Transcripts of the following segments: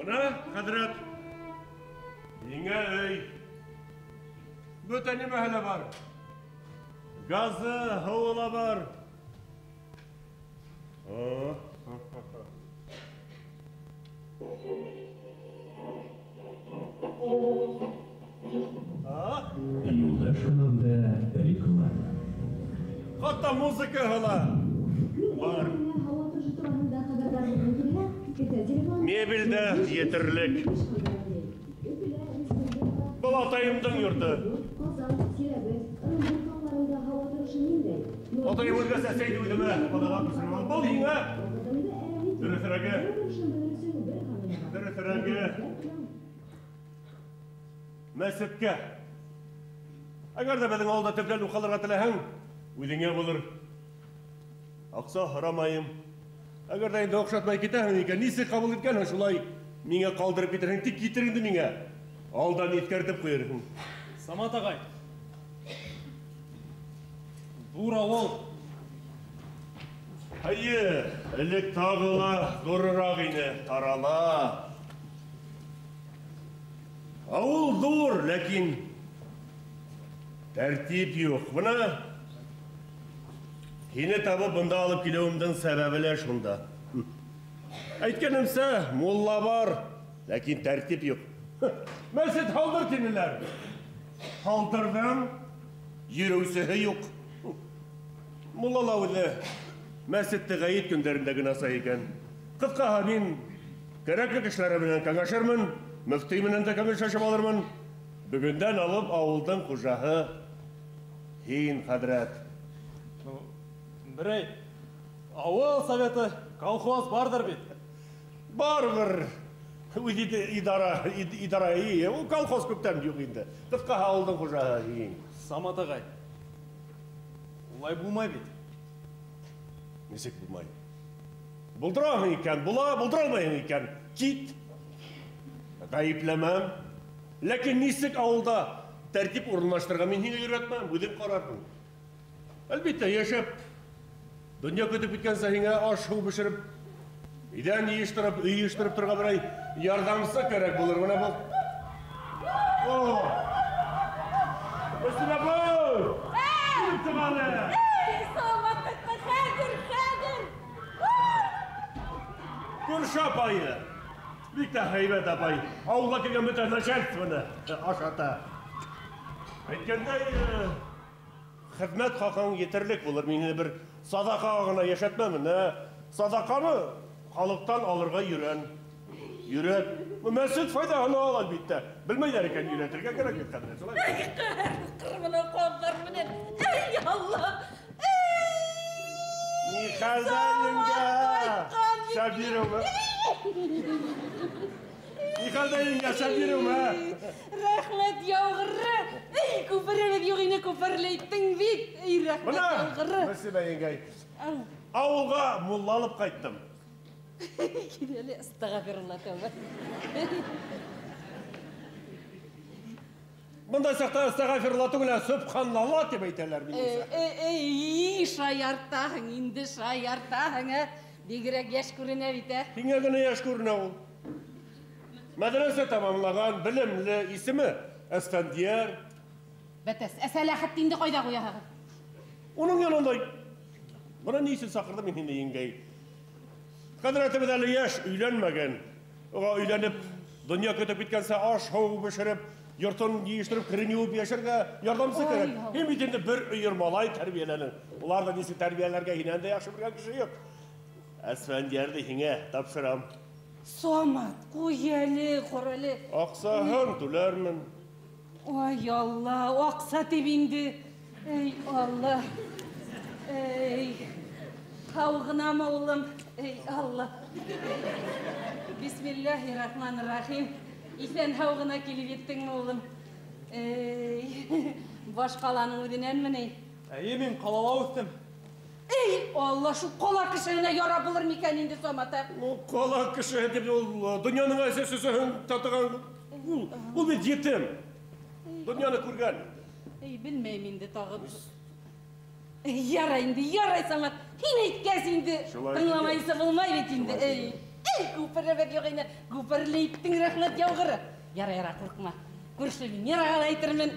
Бына, хәҙрәт, һиңә өй. Бөтә нимәһе лә бар. Газы, һыуы ла бар. Юлдаш каналында реклама. Хатта музыкаһы ла бар. Мебель дә етерлек. Был атайымдың йорто. Атайым үлгәс, әсәйҙе үҙемә ҡалаға күсереп алдым. Был һиңә. Дөрөҫөрәге. Дөрөҫөрәге. Мәсеткә. Әгәр ҙә беҙҙең ауылда төпләнеп ҡалырға теләһәң, үҙеңә булыр. Аҡса һорамайым. Әгәр ҙә инде оҡшатмай китәһең икән, нисек ҡабул иткәнһең, шулай миңә ҡалдырып китерһең. Тик китер инде миңә. Алдан иҫкәртеп ҡуйырһың. Самат ағай. Ҙур ауыл. Эйе, элек тағы ла ҙурыраҡ ине, тарала. Ауыл ҙур, ләкин тәртип юҡ. Бына һине табып бында алып килеүемдең сәбәбе лә шунда. Әйткәнемсә, мулла бар, ләкин тәртип юҡ. Мәсет һалдыр тинеләр. Һалдырҙым, йөрөүсеһе юҡ. Мулла ла үҙе мәсетте ғәйет көндәрендә генә аса икән. Ҡыҫҡаһы, мин кәрәкле кешеләре менән кәңәшермен, мөфтөй менән дә кәңәшләшеп алырмын. Бөгөндән алып ауылдың хужаһы һин, хәҙрәт. Берәй ауыл советы, колхоз барҙыр бит. Барыбер. Үҙ идара, идара, ул колхоз күптән юҡ инде. Ҡыҫҡаһы, ауылдың хужаһы һин. Самат ағай, улай булмай бит. Нисек булмай? Булдыраһың икән, була, булдыра алмайһың икән, кит. Ғәйепләмәм. Ләкин нисек ауылда тәртип урынлаштырырға мин һиңә өйрәтмәм, үҙең ҡарарһың. Әлбиттә, йәшәп, донъя көтөп киткәнсә һиңә аш-һыу бешереп, иҙән йыйыштырып, өй йыйыштырып торорға берәй ярҙамсы кәрәк булыр. Бына был. О! Мөслимә апай! Килеп сыҡ әле! Эй, Самат, хәҙер, хәҙер! Күрше апайы! Бик тә һәйбәт апай. Ауылға килгән бөтә начальствоны ашата. Әйткәндәй, хеҙмәт хаҡың етерлек булыр. Мин һине бер саҙаҡаға ғына йәшәтмәмен, ә? Саҙаҡаны халыҡтан алырға өйрән. Өйрәт. Мәсет файҙаһына ал, әлбиттә. Белмәйҙәр икән, өйрәтергә кәрәк бит, хәҙрәт, шулай бит? Эй, ҡәһәр, ҡырмына ҡаҙҙар менән. Эй, Алла! Эй! Ни хәлдә, еңгә? Шабирова. Ни хәлдә, еңгә, Шабирова? Рәхмәт яуғыры. Эй, күперебеҙ юҡ ине, күперле иттең бит. Эй, рәхмәт Бына, яуғыры. Мөслимә еңгәй. Ау. Ауылға мулла алып ҡайттым. Кил әле, астағфирулла, тәүбә. Бындай саҡта астағфирулла түгел, ә сөбханалла тип әйтәләр минеңсә. Эй, шаяртаһың инде, шаяртаһың, ә? Бигерәк йәш күренә бит, ә? Һиңә генә йәш күренә ул. Мәҙрәсә тамамлаған, белемле, исеме Әсфәндиәр. Бәтәс, ә Сәләхетдинде ҡайҙа ҡуяһығыҙ? Уның янында. Бына ни өсөн саҡырҙым мин һине, еңгәй? Хәҙрәтебеҙ әле йәш, өйләнмәгән. Уға өйләнеп, донъя көтөп киткәнсә аш-һыу бешереп, йортон йыйыштырып, керен йыуып йәшәргә ярҙамсы Ой, кәрәк. ой. Һин бит инде бер өйөр малай тәрбиәләнең. Улар ҙа нисек тәрбиәләргә һинән дә яҡшы белгән кеше юҡ. Әсфәндиәрҙе һиңә тапшырам. Самат, ҡуй әле, ҡара әле. Аҡсаһын түләрмен. Ай, Алла, аҡса тип инде. Эй, Алла. Эй, һау ғынамы, улым? Эй, Алла. Бисмиллахи-рахмани-рахим. Иҫән һау ғына килеп еттеңме, улым? Эй, баш ҡаланың үҙенәнме ни? Әйе, мин ҡалала үҫтем. Эй, Алла, шул ҡала кешеһенә ярап булыр микән инде, Самат, ә? Ну, ҡала кешеһе тип ул донъяның әсәсеһен татыған, ул бит етем. Донъяны күргән. Эй, белмәйем инде тағы. Эй, ярай инде, ярай, Самат. Һин әйткәс инде, Шулай тыңламайынса булмай бит инде. Шулай Эй, Күперебеҙ юҡ ине, күперле иттең, рәхмәт яуғыры. Яра, яра, ҡурҡма. Күрше Венераға ла әйтермен.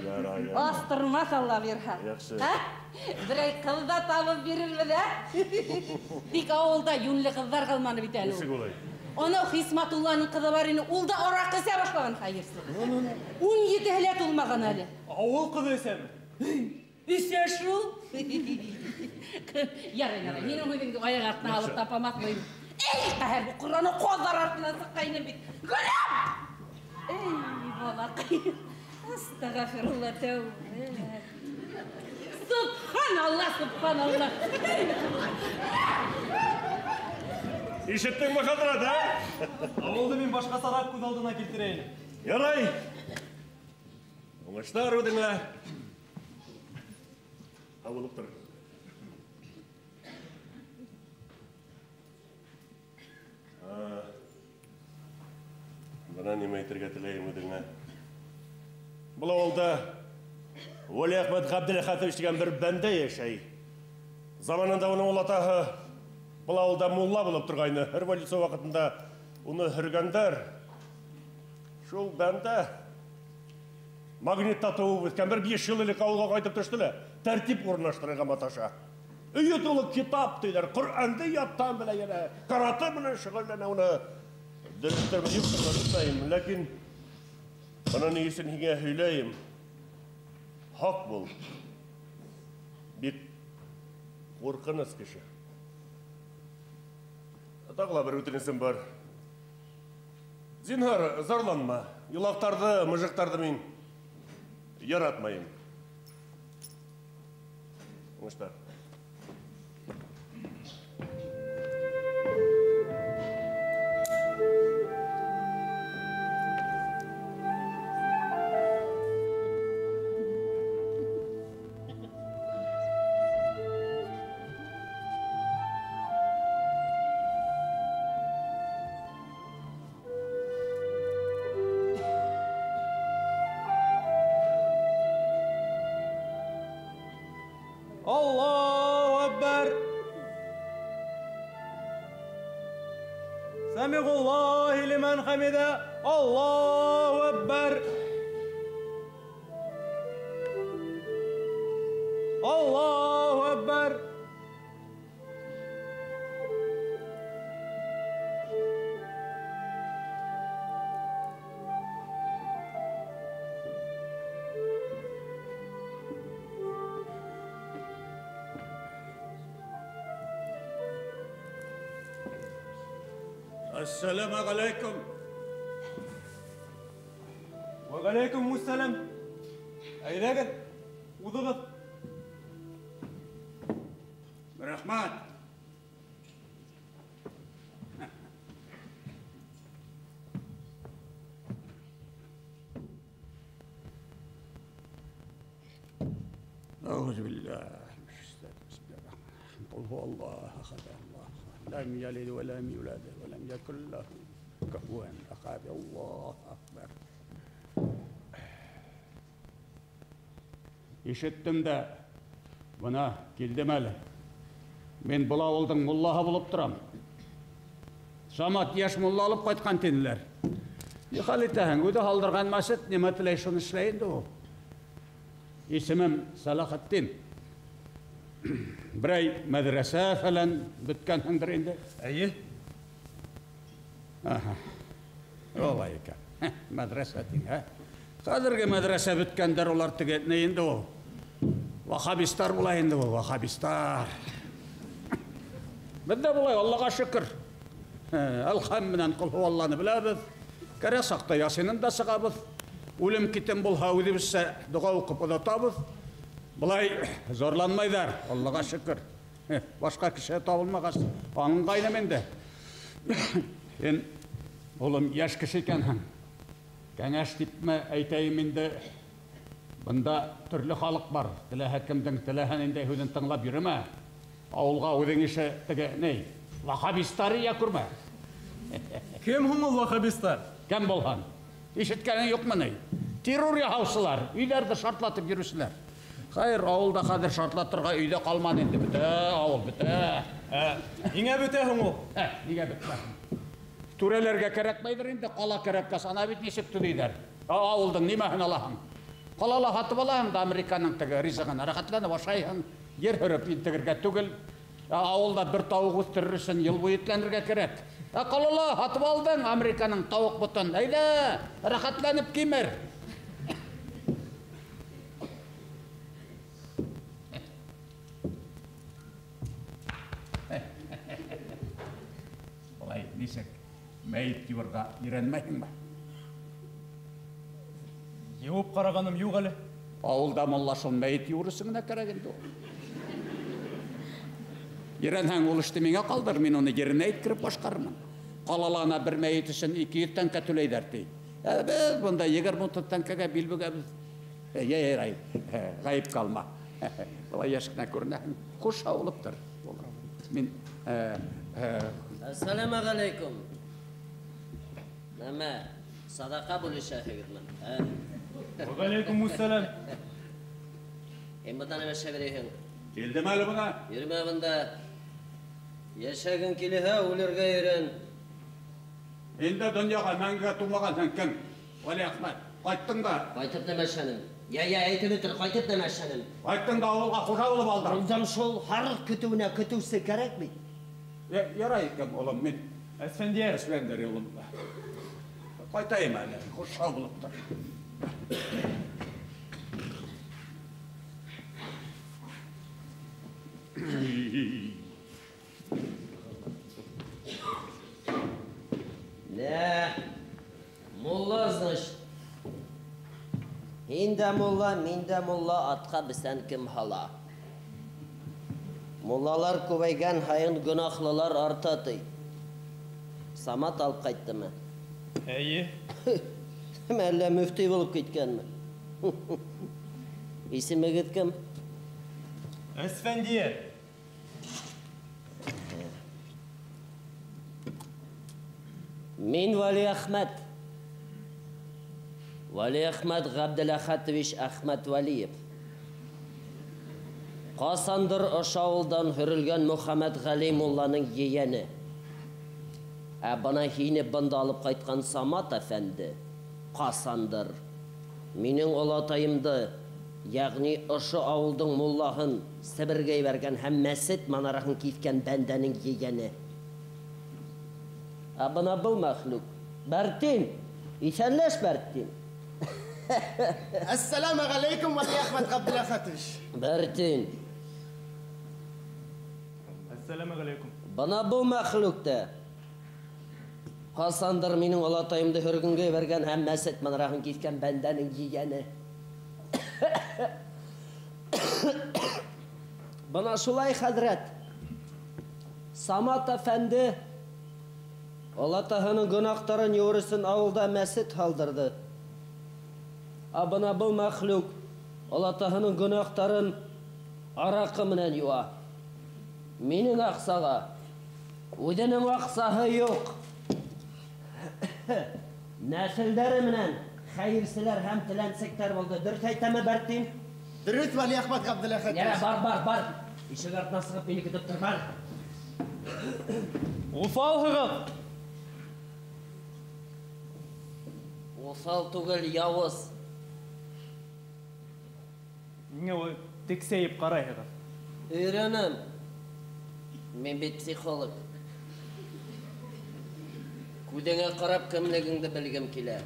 Астырмаҫ, Алла бирһә. Яҡшы. Берәй ҡыҙ ҙа табып бирербеҙ, ә? Тик ауылда йүнле ҡыҙҙар ҡалманы бит әле. Нисек улай? Анау Хисматулланың ҡыҙы бар ине, ул да араҡы эсә башлаған хәйерсе. 17-һе лә тулмаған әле. Ауыл ҡыҙы эсәме? Эсә шул. Ярай, ярай, һинең үҙеңде аяҡ артына алып тапамаҫ булайым. Эй, ҡәһәр, бу ҡораны ҡаҙҙар артынан сыҡҡайным бит. Гөләм! Эй, балаҡай. Астағфирулла, тәүбә. Субханалла, субханалла. Ишеттеңме, хәҙрәт, ә? Ауылды мин башҡасараҡ күҙ алдына килтерәйем. Ярай. Уңыштар үҙеңә. Һау булып тор. Бына нимә әйтергә теләйем үҙеңә. Был ауылда Вәлиәхмәт Ғәбделәхәтович тигән бер бәндә йәшәй. Заманында уның олатаһы был ауылда мулла булып торғайны. Революция ваҡытында уны һөргәндәр. Шул бәндә магнитта тыуып үҫкән бер 5 йыл элек ауылға ҡайтып төштө лә тәртип урынлаштырырға маташа. Өйө тулы китап тиҙәр, Ҡөрьәнде яттан белә йәнә, каратэ менән шөғөлләнә, уны дөрөҫтөрмө юҡтыр, белмәйем, ләкин бына ни өсөн һиңә һөйләйем. Һаҡ бул. Бик ҡурҡыныс кеше. Тағы ла бер үтенесем бар. Зинһар, зарланма. Юлаҡтарҙы, мыжыҡтарҙы мин яратмайым. Уңыштар. Allahu Ekber. Semigullahi limen hamide. Allahu Ekber. Allahu Ekber. Ассаламу алейкум. Вәғәләйкүм ассалам. Әйҙәгеҙ, уҙығыҙ. Рәхмәт. أعوذ بالله من الشيطان بسم الله الرحمن الرحيم. قل هو الله أحد الله لم يلد ولم يولد ولم يكن له كفوا أحد. الله أكبر. Ишеттем дә, бына килдем әле. Мин был ауылдың муллаһы булып торам. Самат йәш мулла алып ҡайтҡан тинеләр. Ни хәл итәһең, үҙе һалдырған мәсет, нимә теләй шуны эшләй инде ул. Исемем Сәләхетдин. Берәй мәҙрәсә фәлән бөткәнһеңдер инде. Эйе. Аһа. Улай икән. Мәҙрәсә тиң, ә? Хәҙерге мәҙрәсә бөткәндәр улар теге ни инде ул? Вахабистар була инде ул, вахабистар. Беҙҙә булай, Аллаға шөкөр. Әлхәм менән ҡол һуалланы беләбеҙ. Кәрә саҡта ясинын да сығабыҙ. Үлем китем булһа, үҙебеҙсә доға уҡып оҙатабыҙ. Былай зорланмайҙар, Аллаға шөкөр. Башҡа кеше табылмағас, аңғайным инде. Һин, улым, йәш кеше икәнһең. Кәңәш типме әйтәйем инде, бында төрлө халыҡ бар. Теләһә кемдең, теләһә ниндәй һүҙен тыңлап йөрөмә. Ауылға үҙең ише теге ни, вахабистар ия күрмә. Кем һуң ул вахабистар? Кем булһын? Ишеткәнең юҡмы ни? Террор яһаусылар, өйҙәрҙе шартлатып йөрөүселәр. Хәйер, ауылда хәҙер шартлатырға өйҙә ҡалманы инде, бөтә ауыл бөтә. Ниңә бөтә һуң ул? Ниңә бөтмәһен? Түрәләргә кәрәкмәйҙер инде, ҡала кәрәккәс, ана бит нисек төҙөйҙәр. Ауылдың нимәһен алаһың? Ҡалала һатып алаһың да Американың теге ризығын, рәхәтләнеп ашайһың, ер һөрөп интегергә түгел. Ауылда бер тауыҡ үҫтерер өсөн йыл буйы этләнергә кәрәк. Ә ҡалала һатып алдың Американың тауыҡ ботон, әйҙә, рәхәтләнеп кимер. Былай нисек мәйет йыуырға өйрәнмәйһеңме? Йыуып ҡарағаным юҡ әле. Ауылда мулла шул мәйет йыуыр өсөн генә кәрәк инде ул. Өйрәнһәң, ул эште миңә ҡалдыр, мин уны еренә еткереп башҡарырмын. Ҡалала ана бер мәйет өсөн 200 тәңкә түләйҙәр ти. Ә беҙ бында 20 тәңкәгә бил бөгәбеҙ. Ярай, ғәйеп ҡалма. Былай йәш кенә күренәһең. Хуш һау булып тор. Мин Әссәләмәғәләйкүм. Нәмә, садаҡа бүлешәһегеҙме? Вәғәләйкүмүссәләм. Һин бында нимә эшләп йөрөйһөң? Килдем әле бына. Йөрөмә бында. Йәшәгең килһә, үлергә өйрән. Инде донъяға мәңгегә тыумағанһың кем? Вәлиәхмәт, ҡайттың да. Ҡайтып нәмә эшләнем? Йә, йә, әйтеп бөтөр, ҡайтып нәмә эшләнем? Ҡайттың да ауылға хужа булып алдың. Булдым шул, һарыҡ көтөүенә көтөүсе кәрәк бит. Ярай икән, улым, мин. Әсфәндиәр. Әсфәндиәр, улым. Ҡайтайым әле, хуш һау булып тор. Нә, мулла, значит. Һин дә мулла, мин дә мулла, атҡа бесән кем һала? Муллалар күбәйгән һайын гөнаһлылар арта ти. Самат алып ҡайттымы? Эйе. Әллә мөфти булып киткәнме? Исемегеҙ кем? Әсфәндиәр. Мин Вәлиәхмәт. Вәлиәхмәт Ғәбделәхәтович Әхмәтвәлиев. Ҡасандыр ошо ауылдан һөрөлгән Мөхәммәтғәли мулланың ейәне. Ә бына һине бында алып ҡайтҡан Самат әфәнде ҡасандыр минең олатайымды, йәғни ошо ауылдың муллаһын Себергә ебәргән һәм мәсет манараһын киҫкән бәндәнең ейәне. Ә бына был мәхлүк Бәртин, иҫәнләш Бәртин. Әссәләмәғәләйкүм, Вәлиәхмәт Ғәбделәхәтович. Бәртин. Әссәләмәғәләйкүм. Бына был мәхлүк тә ҡасандыр минең олатайымды һөргөнгә ебәргән һәм мәсет манараһын киҫкән бәндәнең ейәне. Бына шулай, хәҙрәт. Самат әфәнде олатаһының гөнаһтарын йыуыр өсөн ауылда мәсет һалдырҙы. Ә бына был мәхлүк олатаһының гөнаһтарын араҡы менән йыуа. Минең аҡсаға үҙенең аҡсаһы юҡ. Нәҫелдәре менән хәйерселәр һәм теләнсектәр булды. Дөрөҫ әйтәме, Бәртин? Дөрөҫ, Вәлиәхмәт Ғәбделәхәтович. Йә, бар, бар, бар. Ишек артына сығып мине көтөп тор, бар. Уҫалһығыҙ. Уҫал түгел, яуыз. Ниңә улай тексәйеп ҡарайһығыҙ? Өйрәнәм. Мин бит психолог. Күҙеңә ҡарап кемлегеңде белгем килә.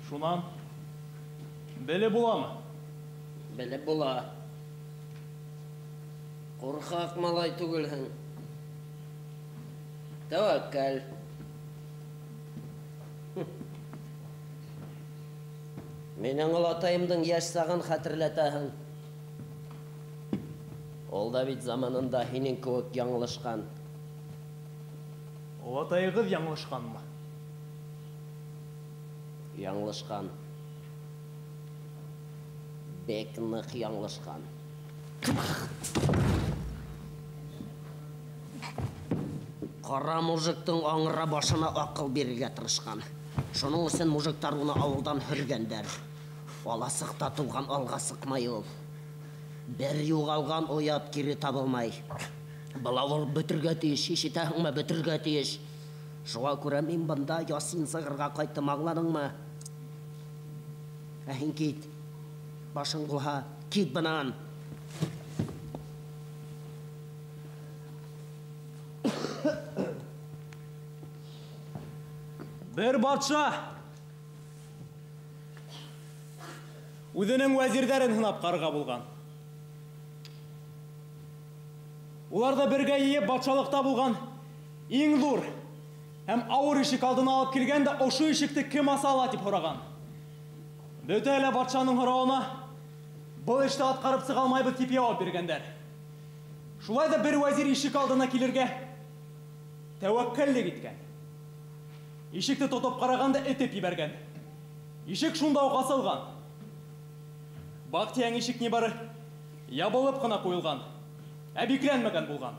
Шунан белеп буламы? Белеп була. Ҡурҡаҡ малай түгелһең. Тәүәккәл. Минең олатайымдың йәш сағын хәтерләтәһең. Ул да бит заманында һинең кеүек яңылышҡан. Олатайығыҙ яңылышҡанмы? Яңылышҡан. Бик ныҡ яңылышҡан. Ҡара мужиктың аңра башына аҡыл бирергә тырышҡан. Шуның өсөн мужиктар уны ауылдан һөргәндәр. Аласыҡта тыуған алға сыҡмай ул. Бер юғалған оят кире табылмай. Был ауыл бөтөргә тейеш, ишетәһеңме, бөтөргә тейеш. Шуға күрә мин бында ясин сығырға ҡайттым, аңланыңмы? Ә һин кит. Башың булһа, кит бынан. Бер батша үҙенең вәзирҙәрен һынап ҡарға булған. Улар ҙа бергә йыйып батшалыҡта булған иң ҙур һәм ауыр ишек алдына алып килгән дә ошо ишекте кем аса ала тип һораған. Бөтә лә батшаның һорауына был эште атҡарып сыға алмайбыҙ тип яуап биргәндәр. Шулай ҙа бер вәзир ишек алдына килергә тәүәккәллек иткән. Ишекте тотоп ҡараған да этеп ебәргән. Ишек шунда уҡ асылған. Баҡтиһәң, ишек ни бары ябылып ҡына ҡуйылған, ә бикләнмәгән булған.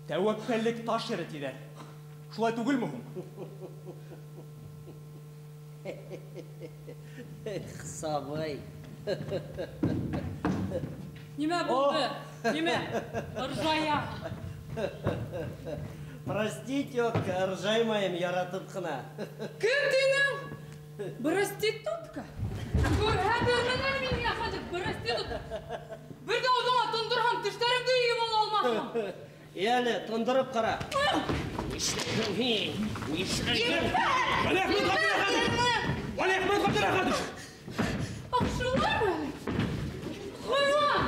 Тәүәккәллек таш эре тиҙәр. Шулай түгелме һуң? Эх, сабый. Нимә булды? Нимә? Ыржая. Прости, тетка, ыржаймайым, яратып ҡына. Кем тинең? Проститутка? Күрһәтермен миңә хәҙер проститутка. Бер ҙә ауыҙыңа тондорһам, тештәреңде йыйып ала алмаҫһың. Әле, тондороп ҡара. Нишләйһең һин? Нишләйһең? Вәлиәхмәт Ғәбделәхәтович! Вәлиәхмәт Ғәбделәхәтович! Ах, шулаймы? Хайуан!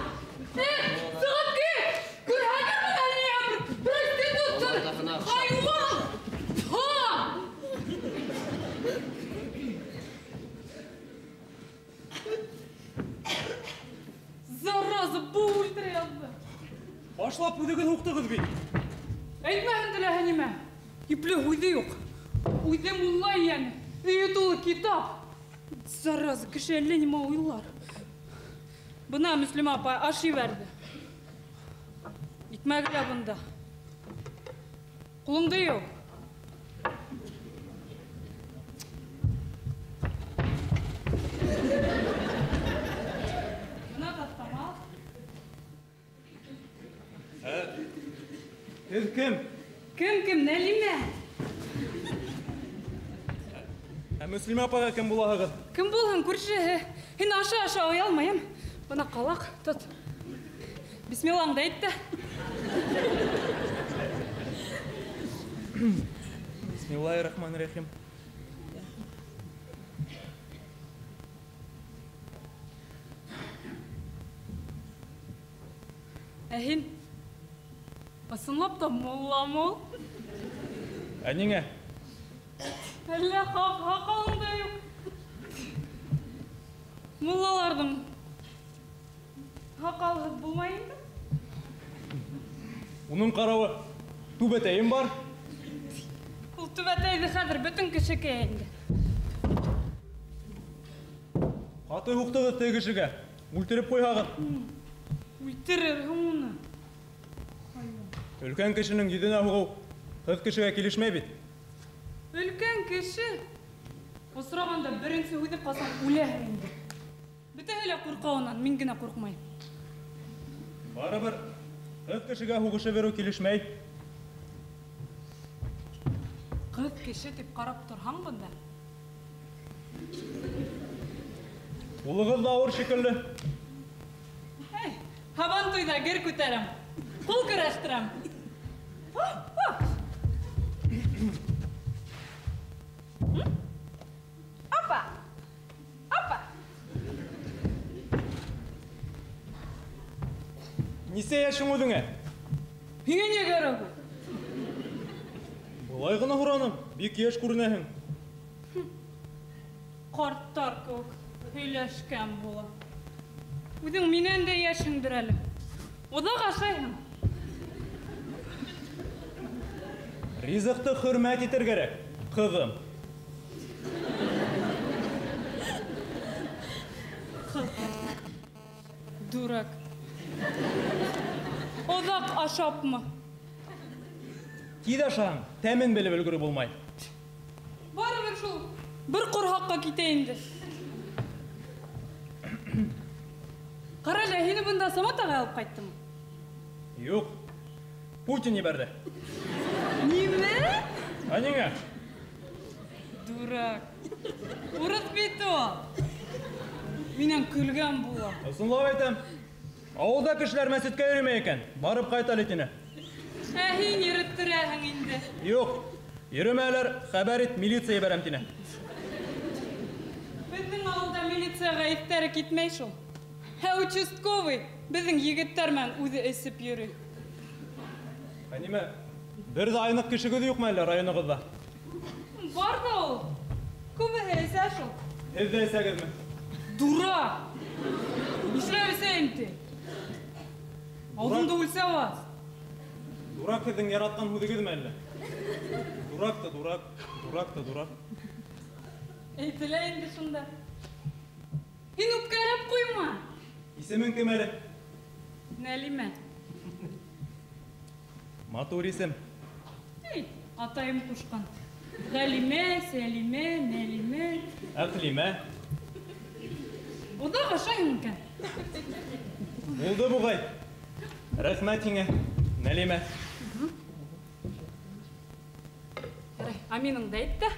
Эй, сығып кит! Күрһәтермен әле миңә бер проститутканы! Хайуан! Ха! Зараза, был үлтерә яҙҙы. Башлап үҙегеҙ һуҡтығыҙ бит. Әйтмәһен теләһә нимә. Ипле һүҙе юҡ. Үҙе мулла йәне. Өйө тулы китап. Зараза, кеше әллә нимә уйлар. Бына Мөслимә апай аш ебәрҙе. Икмәге лә бында. Ҡулыңды йыу. Бына таҫтамал. Һеҙ кем? Кем-кем, Нәлимә. Ә Мөслимә апайға кем булаһығыҙ? Кем булһын, күршеһе. Һин аша-аша оялмайым. Бына ҡалаҡ, тот. Бисмиллаңды әйт тә. Бисмиллаһир-рахманир-рахим. Ә һин ысынлап та мулламы ул? Ә ниңә? Әллә һаҡалың да юҡ. Муллаларҙың һаҡалһыҙ булмай инде. Уның ҡарауы түбәтәйем бар. Ул түбәтәйҙе хәҙер бөтөн кеше кейә инде. Ҡаты һуҡтығыҙ теге кешегә. Үлтереп ҡуйһағыҙ. Үлтерерһең уны. Өлкән кешенең йөҙөнә һуғыу ҡыҙ кешегә килешмәй бит. Өлкән кеше осрағанда беренсе һүҙе ҡасан үләһең инде. Бөтәһе лә ҡурҡа унан, мин генә ҡурҡмайым. Барыбер ҡыҙ кешегә һуғыша биреү килешмәй. Ҡыҙ кеше тип ҡарап торһаң бында. Ҡулығыҙ ҙа ауыр шикелле. Эй, һабан туйҙа гер күтәрәм, ҡул көрәштерәм. Опа! Опа! Нисә йәшең үҙеңә? Һиңә ни кәрәк ул? Былай ғына һораным, бик йәш күренәһең. Ҡарттар кеүек һөйләшкән була. Үҙең минән дә йәшһеңдер әле. Оҙаҡ ашайһың. Ризыҡты хөрмәт итер кәрәк, ҡыҙым. Дурак. Оҙаҡ ашапмы? Тиҙ ашаһаң, тәмен белеп өлгөрөп булмай. Барыбер шул бер ҡорһаҡҡа китә инде. Ҡара әле, һине бында Самат ағай алып ҡайттымы? Юҡ, Путин ебәрҙе. Нимә? Ә ниңә? Дурак. Урыҫ бит ул. Минән көлгән була. Ысынлап әйтәм. Ауылда кешеләр мәсеткә йөрөмәй икән. Барып ҡайт әле тине. Ә һин йөрөттөрәһең инде. Юҡ. Йөрөмәләр, хәбәр ит, милиция ебәрәм тине. Беҙҙең ауылда милицияға иҫтәре китмәй шул. Ә участковый беҙҙең егеттәр менән үҙе эсеп йөрөй. Ә нимә, бер ҙә айныҡ кешегеҙ юҡмы әллә районығыҙҙа? Бар ҙа ул. Күбеһе эсә шул. Һеҙ ҙә эсәгеҙме? Дурак! Нишләп эсәйем ти? Ауыҙыңды үлсәп ас. Дурак һеҙҙең яратҡан һүҙегеҙме әллә? Дурак та дурак, дурак та дурак. Әйтелә инде шунда. Һин үпкәләп ҡуйма. Исемең кем әле? Нәлимә. Матур исем. Эй, атайым ҡушҡан. Ғәлимә, Сәлимә, Нәлимә. Әҡлимә. Оҙаҡ ашайһың икән. Булды буғай. Рәхмәт һиңә, Нәлимә. Ярай, аминыңды әйт тә.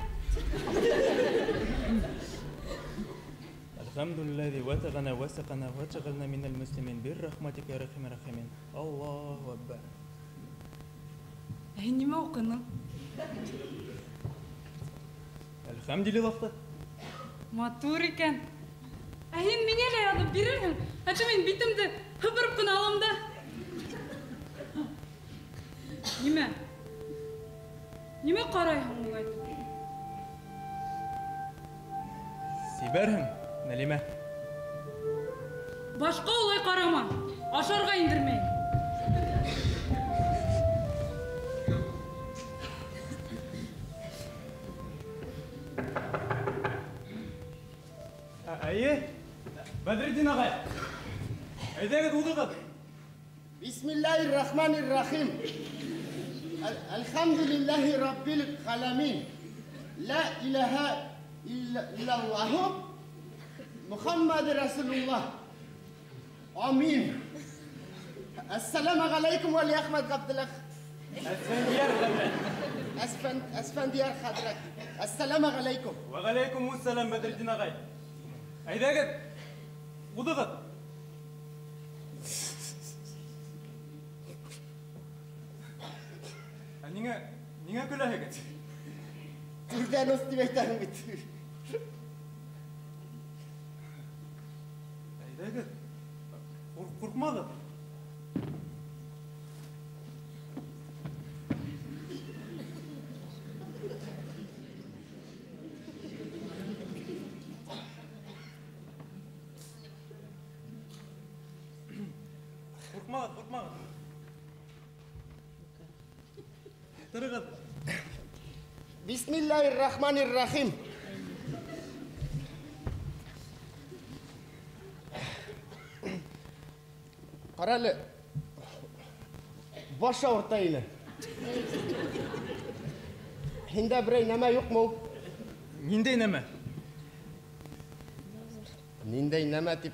Әлхәмдүлилләһи вәтәғәнә вәсәҡәнә вәтәғәлнә минәл мөслимин биррәхмәтикә йә әрхәмәр рахимин. Аллаһу акбар. Ә һин нимә уҡының? Әлхәмдүлилләһ. Матур икән. Ә һин миңә лә яҙып бирерһең. Ә мин битемде һыпырып ҡына алам да. Нимә? Нимә ҡарайһың улай итеп? Сибәрһең, Нәлимә. Башҡа улай ҡарама. Ашарға индермәйем. Әйе, Бәҙретдин ағай. Әйҙәгеҙ, уҙығыҙ. Бисмиллаһир-рахманир-рахим. Әлхәмдүлиллаһи раббил ғаламин. Ла илаһа иллаллаһу Мухаммад расулуллаһ. Амин. Ассаламу алейкум Вәли Әхмәт Ғабдуллах. Әсфәндиәр хәҙрәт. Әсфәндиәр хәҙрәт. Ассаламу алейкум. Вә алейкум ассалам, Бәҙретдин ағай. Әйҙәгеҙ, уҙығыҙ. Ә ниңә көләһегеҙ? Түрҙән уҙ тип әйтәһең бит. Әйҙәгеҙ, ҡурҡмағыҙ. Ҡурҡмағыҙ, ҡурҡмағыҙ. Тырығыҙ. Бисмиллаһир-рахманир-рахим. Ҡара әле, баш ауырта ине. Һиндә берәй нәмә юҡмы ул? Ниндәй нәмә? Ниндәй нәмә тип?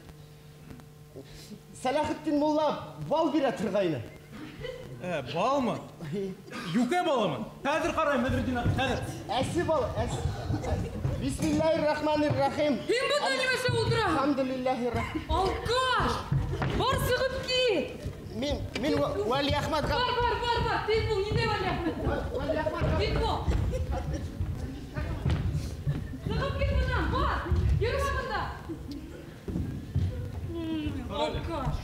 Сәләхетдин мулла бал бирә торғайны. Балмы? Юкә балымы? Хәҙер ҡарайым, Бәҙретдин ағай, хәҙер. Әсе бал, әсе. Бисмиллаһир-рахманир-рахим. Һин бында нимә эшләп ултыраһың? Алхамдулиллаһир-рахман. Алкаш! Бар сығып кит! Мин Вәли Әхмәт Бар, бар, бар, бар. Тиҙ бул, ниндәй Вәли Әхмәт? Вәли Әхмәт. Тиҙ бул. Сығып кит бынан, бар. Йөрөмә бында. Алкаш.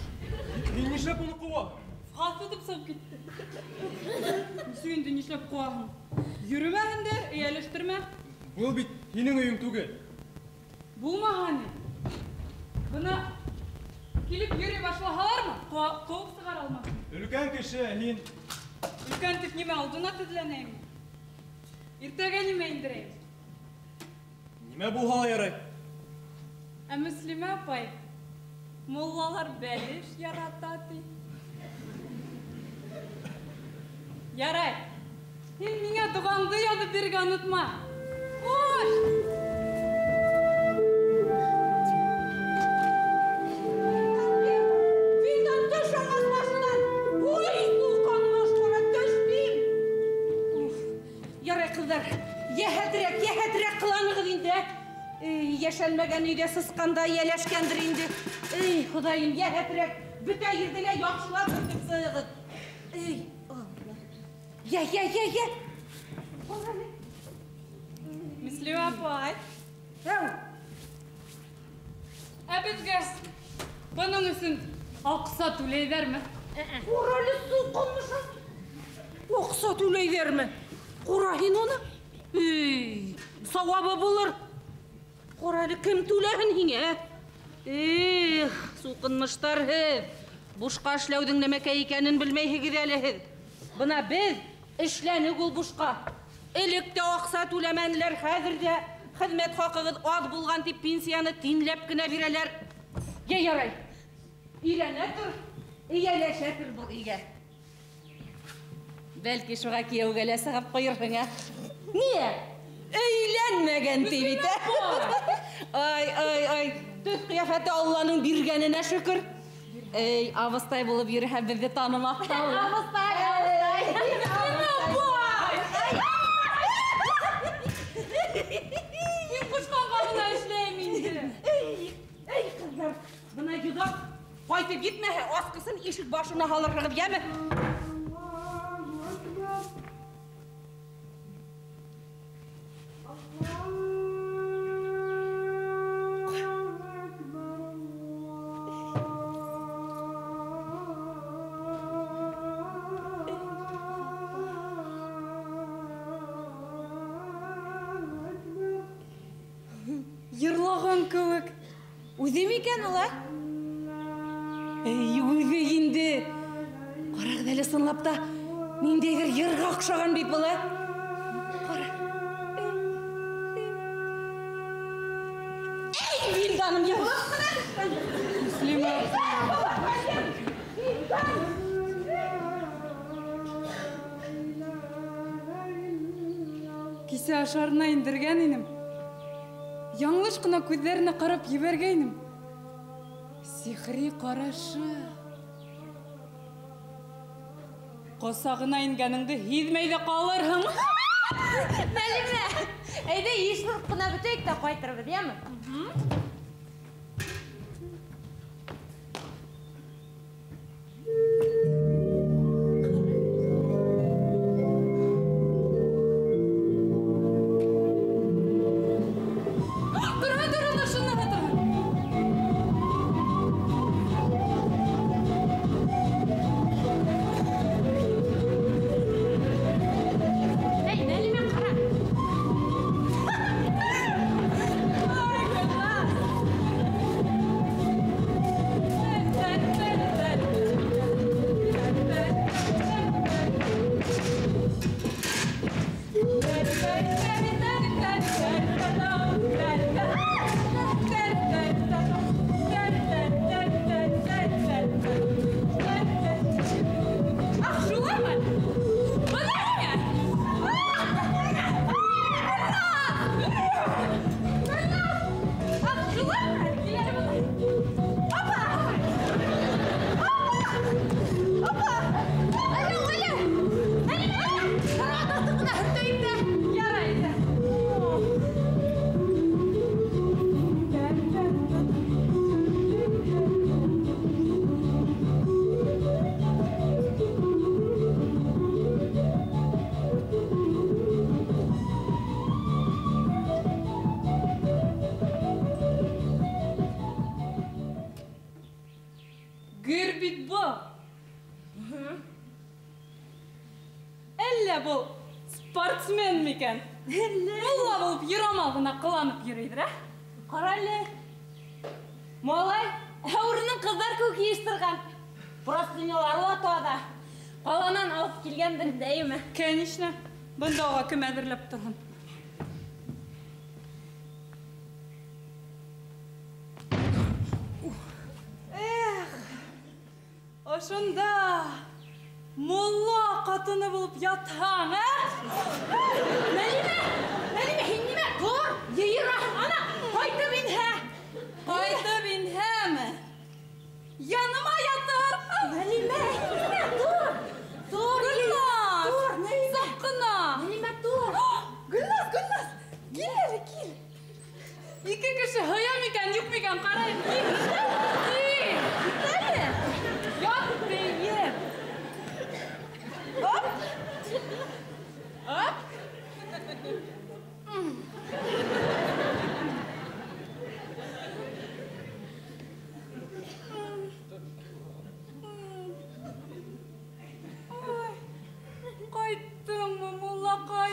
Һин нишләп уны ҡыуаһың? Ҡас тотоп сығып китте. Нисек инде нишләп ҡыуаһың? Йөрөмәһен дә, эйәләштермә. Был бит һинең өйөң түгел. Булмаһа ни? Бына килеп йөрөй башлаһалармы, ҡыуып сығара алмаҫ. Өлкән кеше һин. Өлкән тип нимә алдына теҙләнәйем? Иртәгә нимә индерәйем? Нимә булһа ла ярай. Ә Мөслимә апай, муллалар бәлеш ярата ти. Ярай. Һин миңә доғаңды яҙып бирергә онотма. Хуш! Филдән төш ағас башынан! Уй, ул ҡанлы ашҡора, төшмәйем! Уф, ярай, ҡыҙым. ҡыҙҙар, йәһәтерәк, йәһәтерәк ҡыланығыҙ инде. Эй, йәшәлмәгән өйҙә сысҡанда йәләшкәндер инде. Эй, Хоҙайым, йәһәтерәк, бөтә ерҙе лә яҡшылап һөртөп сығығыҙ. Эй, Алла. Йә, йә, йә, йә. Мөслимә апай. Әү. Ә беҙгә бының өсөн аҡса түләйҙәрме? Ҡара әле, суҡынмышым. Аҡса түләйҙәрме? Ҡара һин уны. Эй, сауабы булыр. Ҡара әле, кем түләһен һиңә? Эх, суҡынмыштар һеҙ. Бушҡа эшләүҙең нәмәкәй икәнен белмәйһегеҙ әле һеҙ. Бына беҙ эшләнек ул бушҡа. Элек тә аҡса түләмәнеләр, хәҙер ҙә хеҙмәт хаҡығыҙ аҙ булған тип пенсияны тинләп кенә бирәләр. Йә, ярай, өйрәнә тор, эйәләшә тор был өйгә. Бәлки шуға кейәүгә лә сығып ҡуйырһың, ә? Ниә? Өйләнмәгән ти бит, ә? Ай, ай, ай, төҫ ҡиәфәте Алланың биргәненә шөкөр. Эй, абыстай булып йөрөһә беҙҙе танымаҫ та ул. Абыстай, абыстай. Һин ҡушҡанға ғына эшләйем инде. Эй, эй, ҡыҙҙар, бына йоҙаҡ ҡайтып етмәһә, асҡысын ишек башына һалырһығыҙ, йәме? Йырлаған кеүек. Үҙе микән ул, ә? Эй, үҙе инде. Ҡарағыҙ әле, ысынлап та ниндәйҙер йырға оҡшаған бит был, ә? Ҡара. Эй, Вилданым, йырлап ҡына төшкән. Мөслимә. Кисә ашарына индергән инем. Яңлыш ҡына күҙҙәренә ҡарап ебәргәйнем. Сихри ҡарашы. Ҡосағына ингәнеңде һиҙмәй ҙә ҡалырһың. Мәлимә, әйҙә йыйыштырып ҡына бөтәйек тә ҡайтырбыҙ, йәме? Әллә был спортсмен микән? Мулла булып юрамал ғына ҡыланып йөрөйҙөр, ә? Ҡара әле. Малай, ә урынын ҡыҙҙар кеүек йыйыштырған. Простынялары ла таҙа. Ҡаланан алып килгәндер инде, әйеме? Конечно. Бында уға кем әҙерләп торһон? Эх, ошонда мулла ҡатыны булып ятһаң, ә? Мәлимә, Мәлимә, һин нимә? Тор, йыйыраһың, ана, ҡайтып инһә. Ҡайтып инһәме? Яныма ятыр. Мәлимә, һин нимә? Тор, тор, Гөлназ, тор, Мәлимә. Саҡ ҡына. Мәлимә, тор.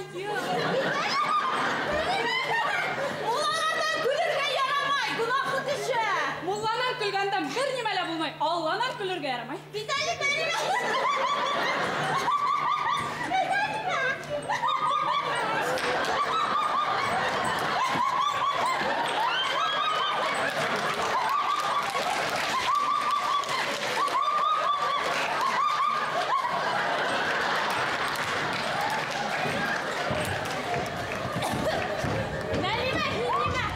Балаҡайым. Муллаларҙан көлөргә ярамай, гөнаһы төшә. Мулланан көлгәндән бер нимә лә булмай, Алланан көлөргә ярамай. Бит әле Нәлимә. Нәлимә, һин нимә?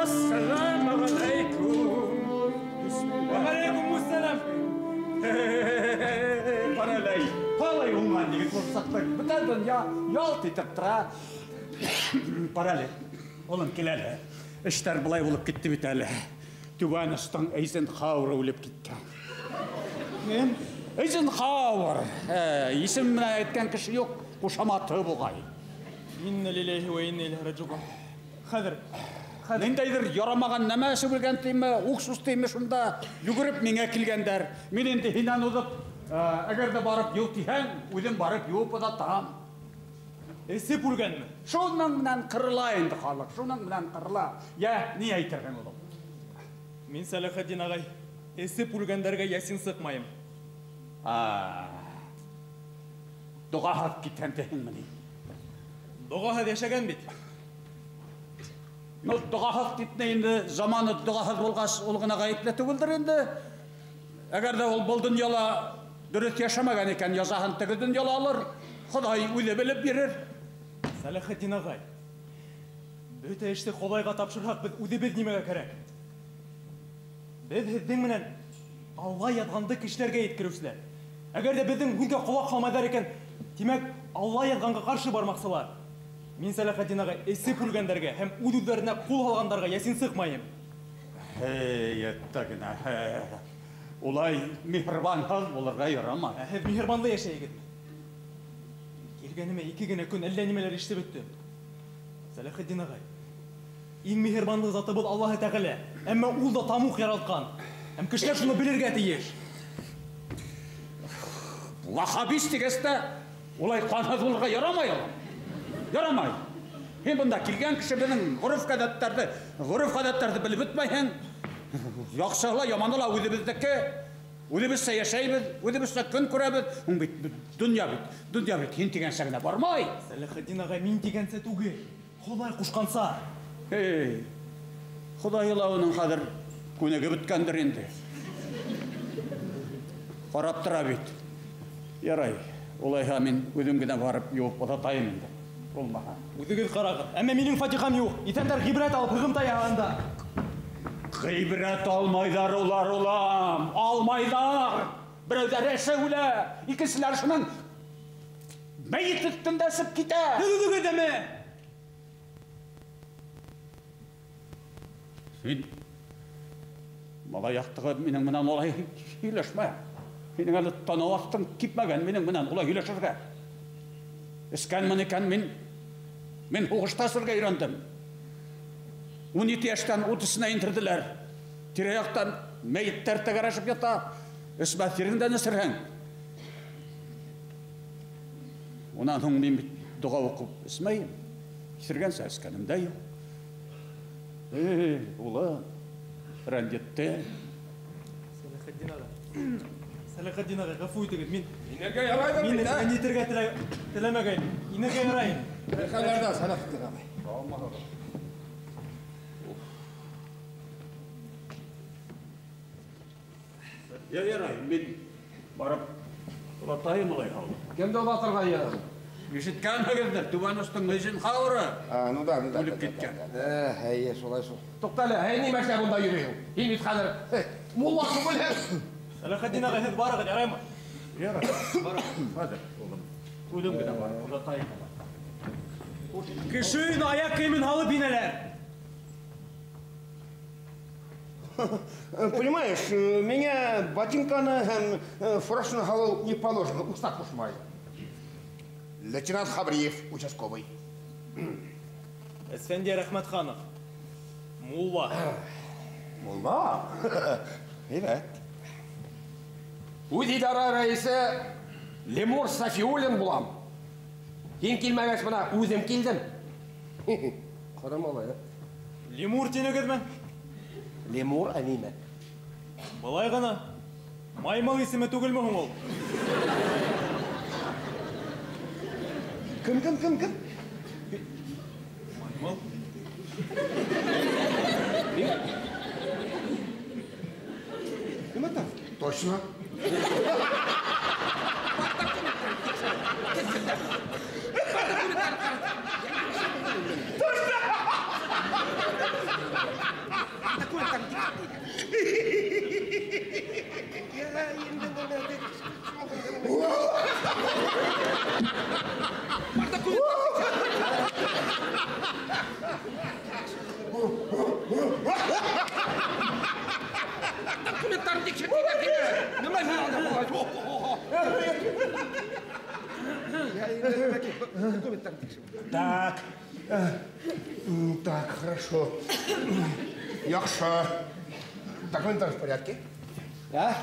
Ассаламу алейкум. Вәғәләйкүм әссәләм. Ҡаралай, ҡалай уңған егет булып сыҡтың. Бөтә донъя ялт итеп тора. Ҡарале, улым, кил әле. Эштәр былай булып китте бит әле. Түбән остоң Эйзенхауэр үлеп киткән. Кем? Эйзенхауэр. Исем менән әйткән кеше юҡ, ҡушаматы буғай. Инна лилляһи ва инна иләйһи раджиун. Хәҙер, хәҙер. Ниндәйҙер ярамаған нәмә эсеп үлгән тиме, уксус тиме, шунда йүгереп миңә килгәндәр. Мин инде һинән уҙып, әгәр ҙә барып йыу тиһәң, үҙем барып йыуып оҙатам. Эсеп үлгәнме? Шуның менән ҡырыла инде халыҡ, шуның менән ҡырыла. Йә, ни әйтерһең, улым? Мин, Сәләхетдин ағай, эсеп үлгәндәргә ясин сыҡмайым. Доғаһыҙ киткән тиһеңме ни? Доғаһыҙ йәшәгән бит. Ну, доғаһыҙ тип ни инде, заманы доғаһыҙ булғас, ул ғына ғәйепле түгелдер инде. Әгәр ҙә ул был донъяла дөрөҫ йәшәмәгән икән, язаһын теге донъяла алыр. Хоҙай үҙе белеп бирер. Сәләхетдин ағай, бөтә эште Хоҙайға тапшырһаҡ, беҙ үҙебеҙ нимәгә кәрәк? Беҙ һеҙҙең менән Алла яҙғанды кешеләргә еткереүселәр. Әгәр ҙә беҙҙең һүҙгә ҡолаҡ һалмайҙар икән, тимәк, Алла яҙғанға ҡаршы бармаҡсылар. Мин, Сәләхетдин ағай, эсеп үлгәндәргә һәм үҙ-үҙҙәренә ҡул һалғандарға ясин сыҡмайым. Эй, әттә генә, улай миһырбанһыҙ булырға ярамай. Ә һеҙ миһырбанлы йәшәйегеҙме? Килгәнемә ике генә көн әллә нимәләр ишетеп бөттөм. Сәләхетдин ағай, иң миһырбанлы затыбыҙ Аллаһы Тәғәлә, әммә ул да тамуҡ яралтҡан. Һәм кешеләр шуны белергә тейеш. Вахабист тигәс тә улай ҡанһыҙ булырға ярамай ул. Ярамай. Һин бында килгән кеше беҙҙең ғөрөф-ғәҙәттәрҙе белеп бөтмәйһең. Яҡшыһы ла, яманы ла үҙебеҙҙеке. Үҙебеҙсә йәшәйбеҙ, үҙебеҙсә көн күрәбеҙ. Һуң бит донъя бит, донъя бит һин тигәнсә генә бармай. Сәләхетдин ағай, мин тигәнсә түгел, Хоҙай ҡушҡанса. Эй, Хоҙайы ла уның хәҙер күнегеп бөткәндер инде. Ҡарап тора бит. Ярай, улайһа мин үҙем генә барып йыуып оҙатайым инде. Булмаһа. Үҙегеҙ ҡарағыҙ. Әммә минең фатихам юҡ. Иҫәндәр ғибрәт алып һығымта яһағанда. Ғибрәт алмайҙар улар, улам. Алмайҙар. Берәүҙәр эше үлә, икенселәр шунан мәйет өҫтөндә эсеп китә. Һеҙ үҙегеҙ ҙәме? Һин малай яҡтығы минең менән улай һөйләшмә. Һинең әле танау аҫтың кипмәгән минең менән улай һөйләшергә. Эскәнмен икән мин һуғышта эсергә өйрәндем. 17 йәштән ут эсенә индерҙеләр. Тирә-яҡтан мәйеттәр тәгәрәшеп ята. Эсмәҫ ереңдән эсерһең. Унан һуң мин бит доға уҡып эсмәйем. Исергәнсә эскәнем дә юҡ. Эй, улым, рәнйетте. Сәләхетдин ағай, Сәләхетдин ағай, ғәфү итегеҙ. Мин Инергә ярайҙыр Мин бит, ә? рәнйетергә теләмәгәйнем. Инергә ярай. Хәләрҙә, Сәләхетдин ағай. Я ярай, мин барып оҙатайым улай һалып. Кемде оҙатырға йыйын? Ишеткәнһегеҙҙер, Түбән остоң Эйзенхауэры. Ну да, ну да. Үлеп киткән. Эйе, шулай шул. Туҡта әле, һин нимә эшләп унда йөрөйһөң? Һин бит хәҙер мулла түгелһең. Сәләхетдин ағай, һеҙ барығыҙ, яраймы? Ярай, барығыҙ. Хәҙер, улым. Үҙем генә барып, оҙатайым. Кеше өйөнә аяҡ кейемен һалып инәләр. Понимаешь, меня ботинканы һәм фуражны һалыу не положено, устав ҡушмай. Лейтенант Хабриев, участковый. Әсфәндиәр Әхмәтханов, мулла. Мулла? Әйбәт. Үҙ идара рәйесе Лемур Сафиуллин булам. Һин килмәгәс, бына үҙем килдем. Ҡара малай, ә? Лемур тинегеҙме? Лемур, ә нимә? Былай ғына. Маймыл исеме түгелме һуң ул? Кем, кем, кем, кем? Маймыл. Кем это? Точно. Так, так, хорошо. Яҡшы. Документтар в порядке? А?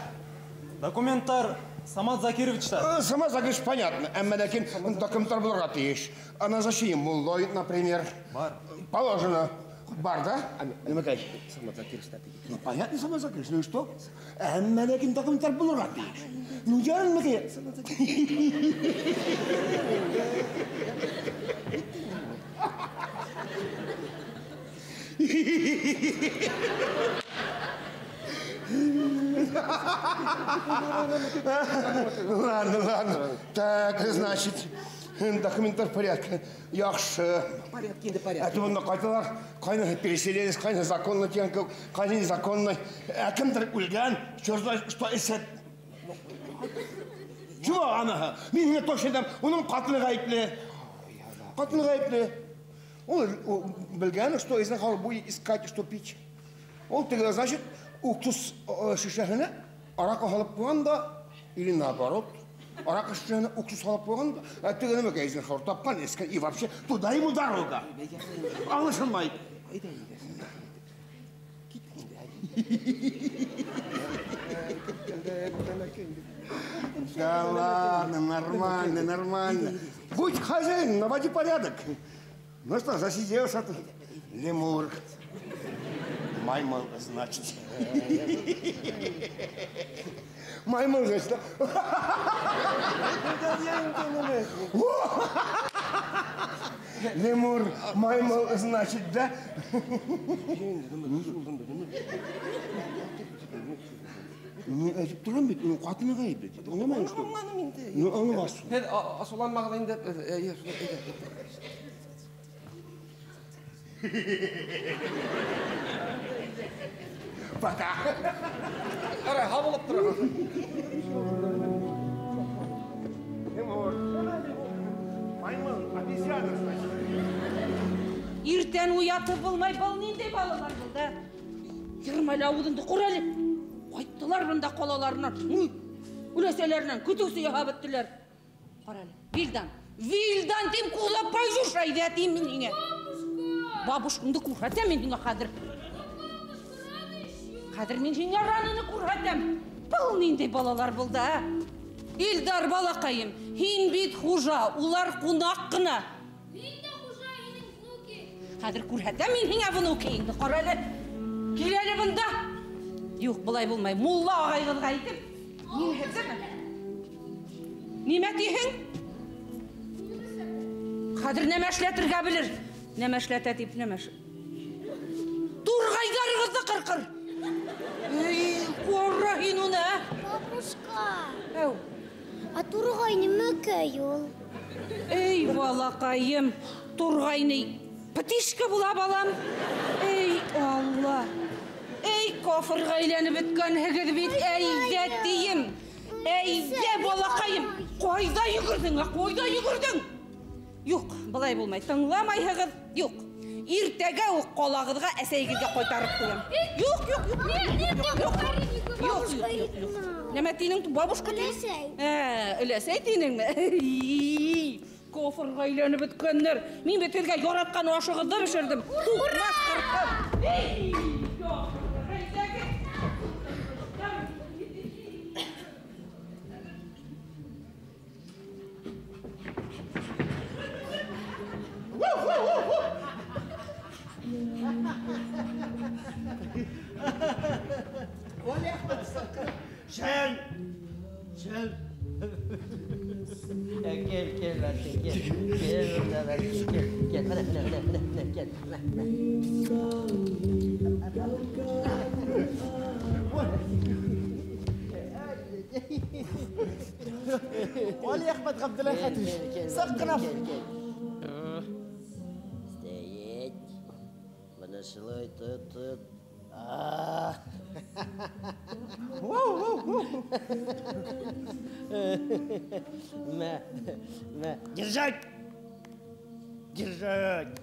Документтар Самат Закировичтар. Самат Закирович, понятно. Әммә ләкин документтар булырға тейеш. А назначение муллой, например. Бар. Положено. Бар, да? Самат Закирович. Ну, понятно, Самат Закирович. Ну и что? Әммә ләкин документтар булырға тейеш. Ну, ярынмы? Самат Закирович. Ладно, ладно. Так, значит, документтар в порядке. Яҡшы. Порядке, инде порядке. Ә бында ҡайталар, ҡайны переселенец, ҡайны законно тигән кеүек, ҡайны незаконно. Ә кемдер үлгән, черт знает, что эсет. Чего анаһы? Мин һиңә точно әйтәм, уның ҡатыны ғәйепле. Ҡатыны ғәйепле. Ул белгән, что Эйзенхауэр будет искать, что пить. Ул теге, значит, уксус шешәһенә араҡы һалып ҡуйған да, или наоборот, араҡы шешәһенә уксус һалып ҡуйған да, ә теге нәмәкәй Эйзенхауэр тапҡан, эскән, и вообще туда ему дорога. Аңлашылмай. Да ладно, нормально, нормально. Будь хозяин, наводи порядок. Ну что, засиделся тут? Лемур. Маймыл, значит. Маймыл, значит, да? Лемур, маймыл, значит, да? Не, әйтеп торам бит, уның ҡатыны ғәйепле тип. Аңламайым, что? Аңланым инде. Ну, аңламаҫһың. Һеҙ асыуланмағыҙ инде. Пока. Ҡара, һау булып тороғоҙ. Лемур. Маймыл, обезьяна, значит. Иртән уятып булмай, был ниндәй балалар булды? Йырмай ауыҙыңды ҡор әле. Ҡайттылар бында ҡалаларынан, үләсәләренән көтөүсе яһап бөттөләр. Ҡара әле, Вилдан, Вилдан тим, куда пойдешь, әйҙә тим мин һиңә. Бабушкаңды күрһәтәм мин һиңә хәҙер. Хәҙер мин һиңә раныны күрһәтәм. Был ниндәй балалар булды, ә? Илдар балаҡайым, һин бит хужа, улар ҡунаҡ ҡына. Һин дә хужа, һинең внуки. Хәҙер күрһәтәм мин һиңә внукийыңды. Ҡара әле, кил әле бында. Юҡ, былай булмай. Мулла ағайығыҙға әйтеп, мин һеҙҙеме? Нимә тиһең? Хәҙер нәмә эшләтергә белер. Нәмә эшләтә тип, нәмә Турғайҙарығыҙҙы ҡырҡыр. Эй, ҡара һин уны, ә? Бабушка. Әү. А турғай нимәкәй ул? Эй, балаҡайым, турғай ни, птишка була балам. Эй, Алла. Эй, кафырға әйләнеп бөткәнһегеҙ бит, әйҙә тием. Әйҙә, балаҡайым, ҡайҙа йүгерҙең, ҡайҙа йүгерҙең? Юҡ, былай булмай, тыңламайһығыҙ, юҡ. Иртәгә үк ҡалағыҙға әсәйегеҙгә ҡайтарып ҡуям. Юҡ, юҡ, юҡ. Юҡ, юҡ, юҡ, юҡ. Нәмә тинең, бабушка тинең? Өләсәй тинеңме? Кофырға әйләнеп бөткәндәр. Мин бит һеҙгә яратҡан ашығыҙҙы бешерҙем. Туҡмас ҡырҡым. Эй, Вәлиәхмәт, шәл, шәл. Кел, кел, Мәртин, кел. Кел, Мәртин, кел, кел. Менә, менә, менә, менә, кел. Менә, менә. Вәлиәхмәт Ғәбделәхәтович, саҡ ҡына. Стоять. Бына шулай тот, тот. Мә, мә. Держать! Держать!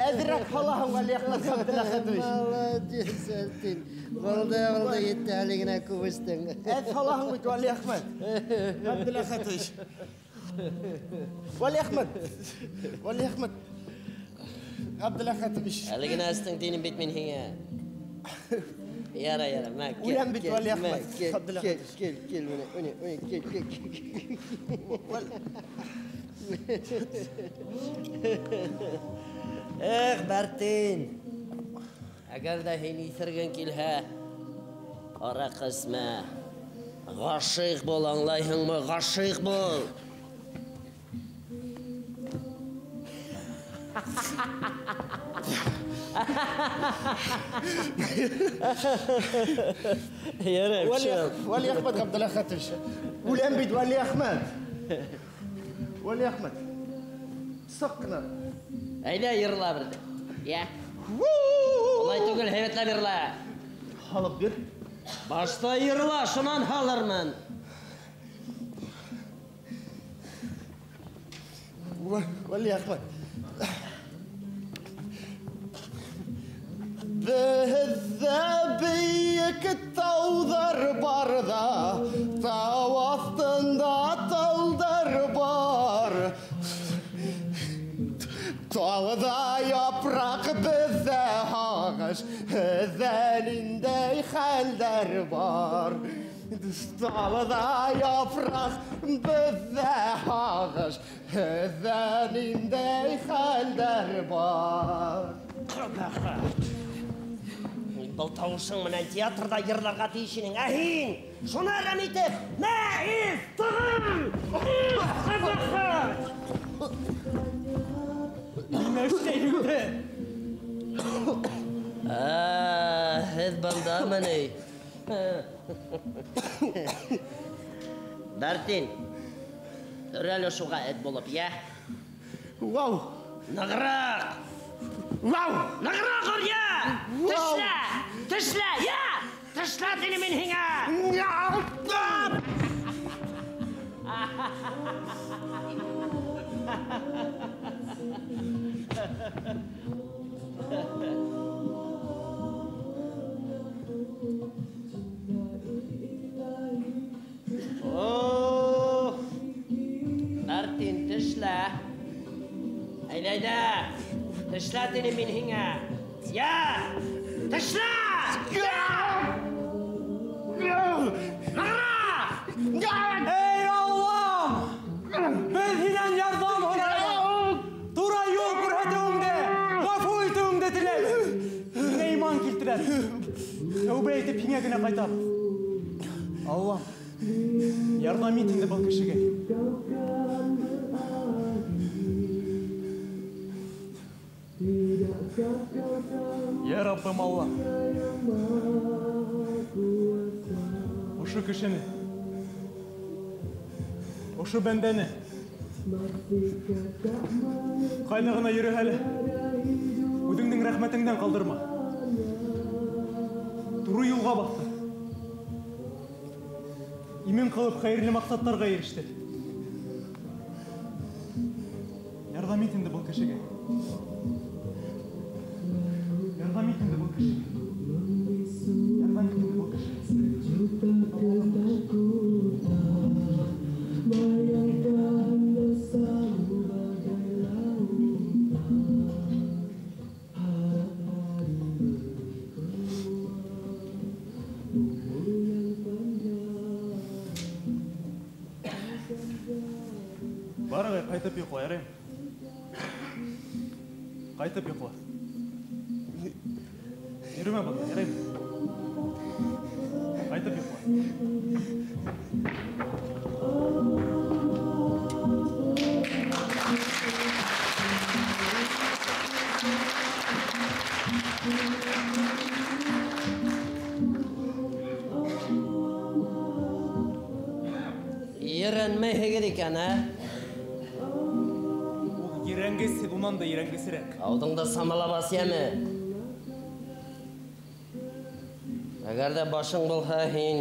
Әҙерәк һалаһың, Вәлиәхмәт Ғәбделәхәтович. Молодец, Әлтин. Булды, булды, етте, әле генә күп эстең. Әҙ һалаһың бит, Вәлиәхмәт Ғәбделәхәтович. Вәлиәхмәт, Вәлиәхмәт Ғәбделәхәтович. Әле генә эстең тинем бит мин һиңә. Яра, яра, мә, кел. Үләм бит, Вәлиәхмәт Кел, Ғәбделәхәтович. кел, кел, менә, менә, менә, кел, кел, кел. Эх, Мәртин. Әгәр ҙә һин иҫергең килһә, араҡы эсмә. Ғашиҡ бул, аңлайһыңмы? Ғашиҡ бул. Ярай, Вәлиәхмәт Ғәбделәхәтович. Үләм бит, Вәлиәхмәт. Вәлиәхмәт. Саҡ ҡына. Әйҙә, йырла берҙе. Йә. Улай түгел, һәйбәтләп йырла. Һалып бир. Башта йырла, шунан һалырмын. Вәлиәхмәт. Беҙҙә бейек тауҙар бар ҙа, тау аҫтында талдар бар. Талда япраҡ, беҙҙә һағыш, һеҙҙә ниндәй хәлдәр бар. Талда япраҡ, беҙҙә һағыш, һеҙҙә ниндәй хәлдәр бар. Ҡәбәхәт. Был тауышың менән театрҙа йырларға тейеш инең. Ә һин шуны әрәм итеп, мә, ис, тығын! Ҡәбәхәт! Нимә эшләйһең? Һеҙ бындамы ни? Мәртин, өрәле шуға эт булып, йә? Вау! Нығыраҡ! Вау! Нығыраҡ өр, йә! Тешлә! Тешлә, йә! Тешлә тинем мин һиңә! О, Мәртин, тешлә! Әйҙә, әйҙә! Тешлә тинем мин һиңә! Йә! Тешлә! Нығыраҡ! Эй, Аллам! Беҙ һинән ярҙам һорайбыҙ. Тура юл күрһәтеүеңде, ғәфү итеүеңде теләйбеҙ. Һиңә иман килтерәбеҙ. Тәүбә итеп һиңә генә ҡайтабыҙ. Аллам, ярҙам ит инде был кешегә. Йә Раббым Алла, ошо кешене, ошо бәндәне ҡайҙа ғына йөрөһә лә, үҙеңдең рәхмәтеңдән ҡалдырма. Туры юлға баҫтыр. Имен ҡылып хәйерле маҡсаттарға ирештер. Ярҙам ит инде был кешегә. Ярҙам ит инде был кешегә. Ярҙам ит инде был кешегә. Барығай ҡайтып йоҡла, яраймы? Ҡайтып йоҡла. Йөрөмә бында, яраймы? Ҡайтып йоҡла. Ерәнмәйһегеҙ икән, ә? Ул ерәнгес, һеҙ унан да ерәнгесерәк. Ауыҙыңды самала бас, йәме? Әгәр ҙә башың булһа, һин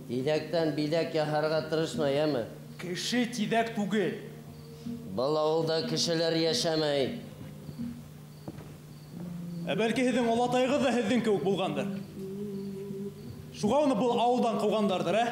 тиҙәктән биҙәк яһарға тырышма, йәме? Кеше тиҙәк түгел. Был ауылда кешеләр йәшәмәй. Ә бәлки һеҙҙең олатайығыҙ ҙа һеҙҙең кеүек булғандыр. Шуға уны был ауылдан ҡыуғандарҙыр, ә?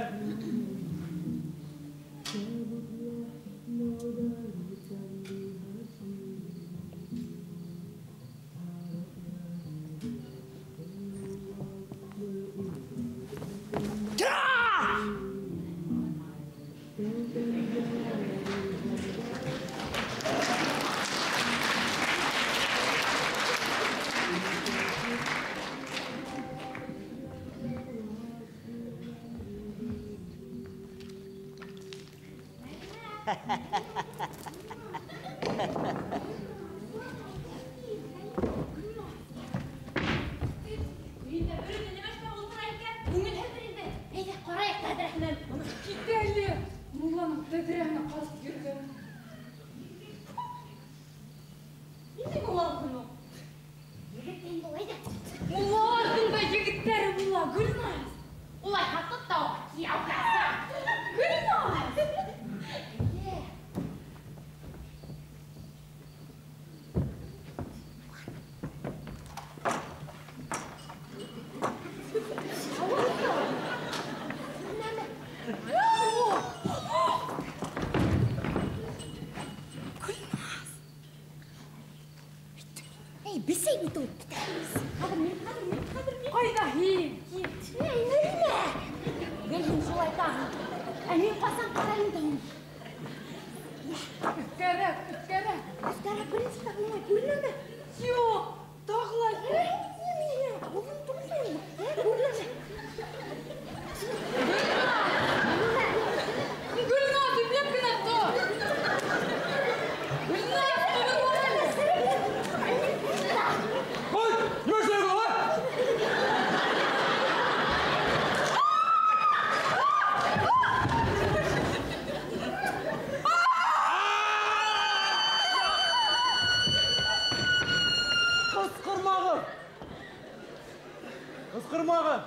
Ҡысҡырмағыҙ!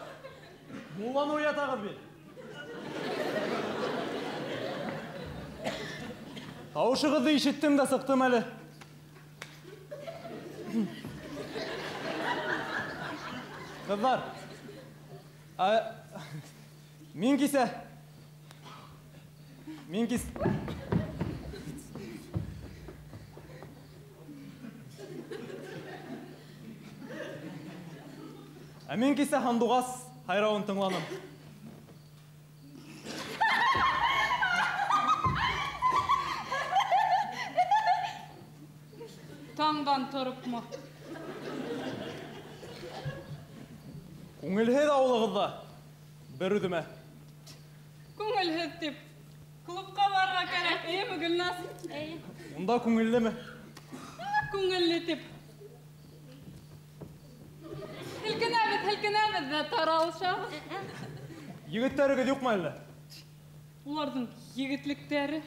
Мулланы уятағыҙ бит. Тауышығыҙҙы ишеттем дә сыҡтым әле. Ҡыҙҙар, мин кисә Мин кисә һандуғас һайрауын тыңланым. Таңдан торопмо? Күңелһеҙ ауылығыҙҙа бер үҙемә. Күңелһеҙ тип клубҡа барырға кәрәк, эйеме, Гөлназ? Унда күңеллеме? Күңелле тип. Һелкенәбеҙ, һелкенәбеҙ ҙә таралышабыҙ. Егеттәрегеҙ юҡмы әллә? Уларҙың егетлектәре.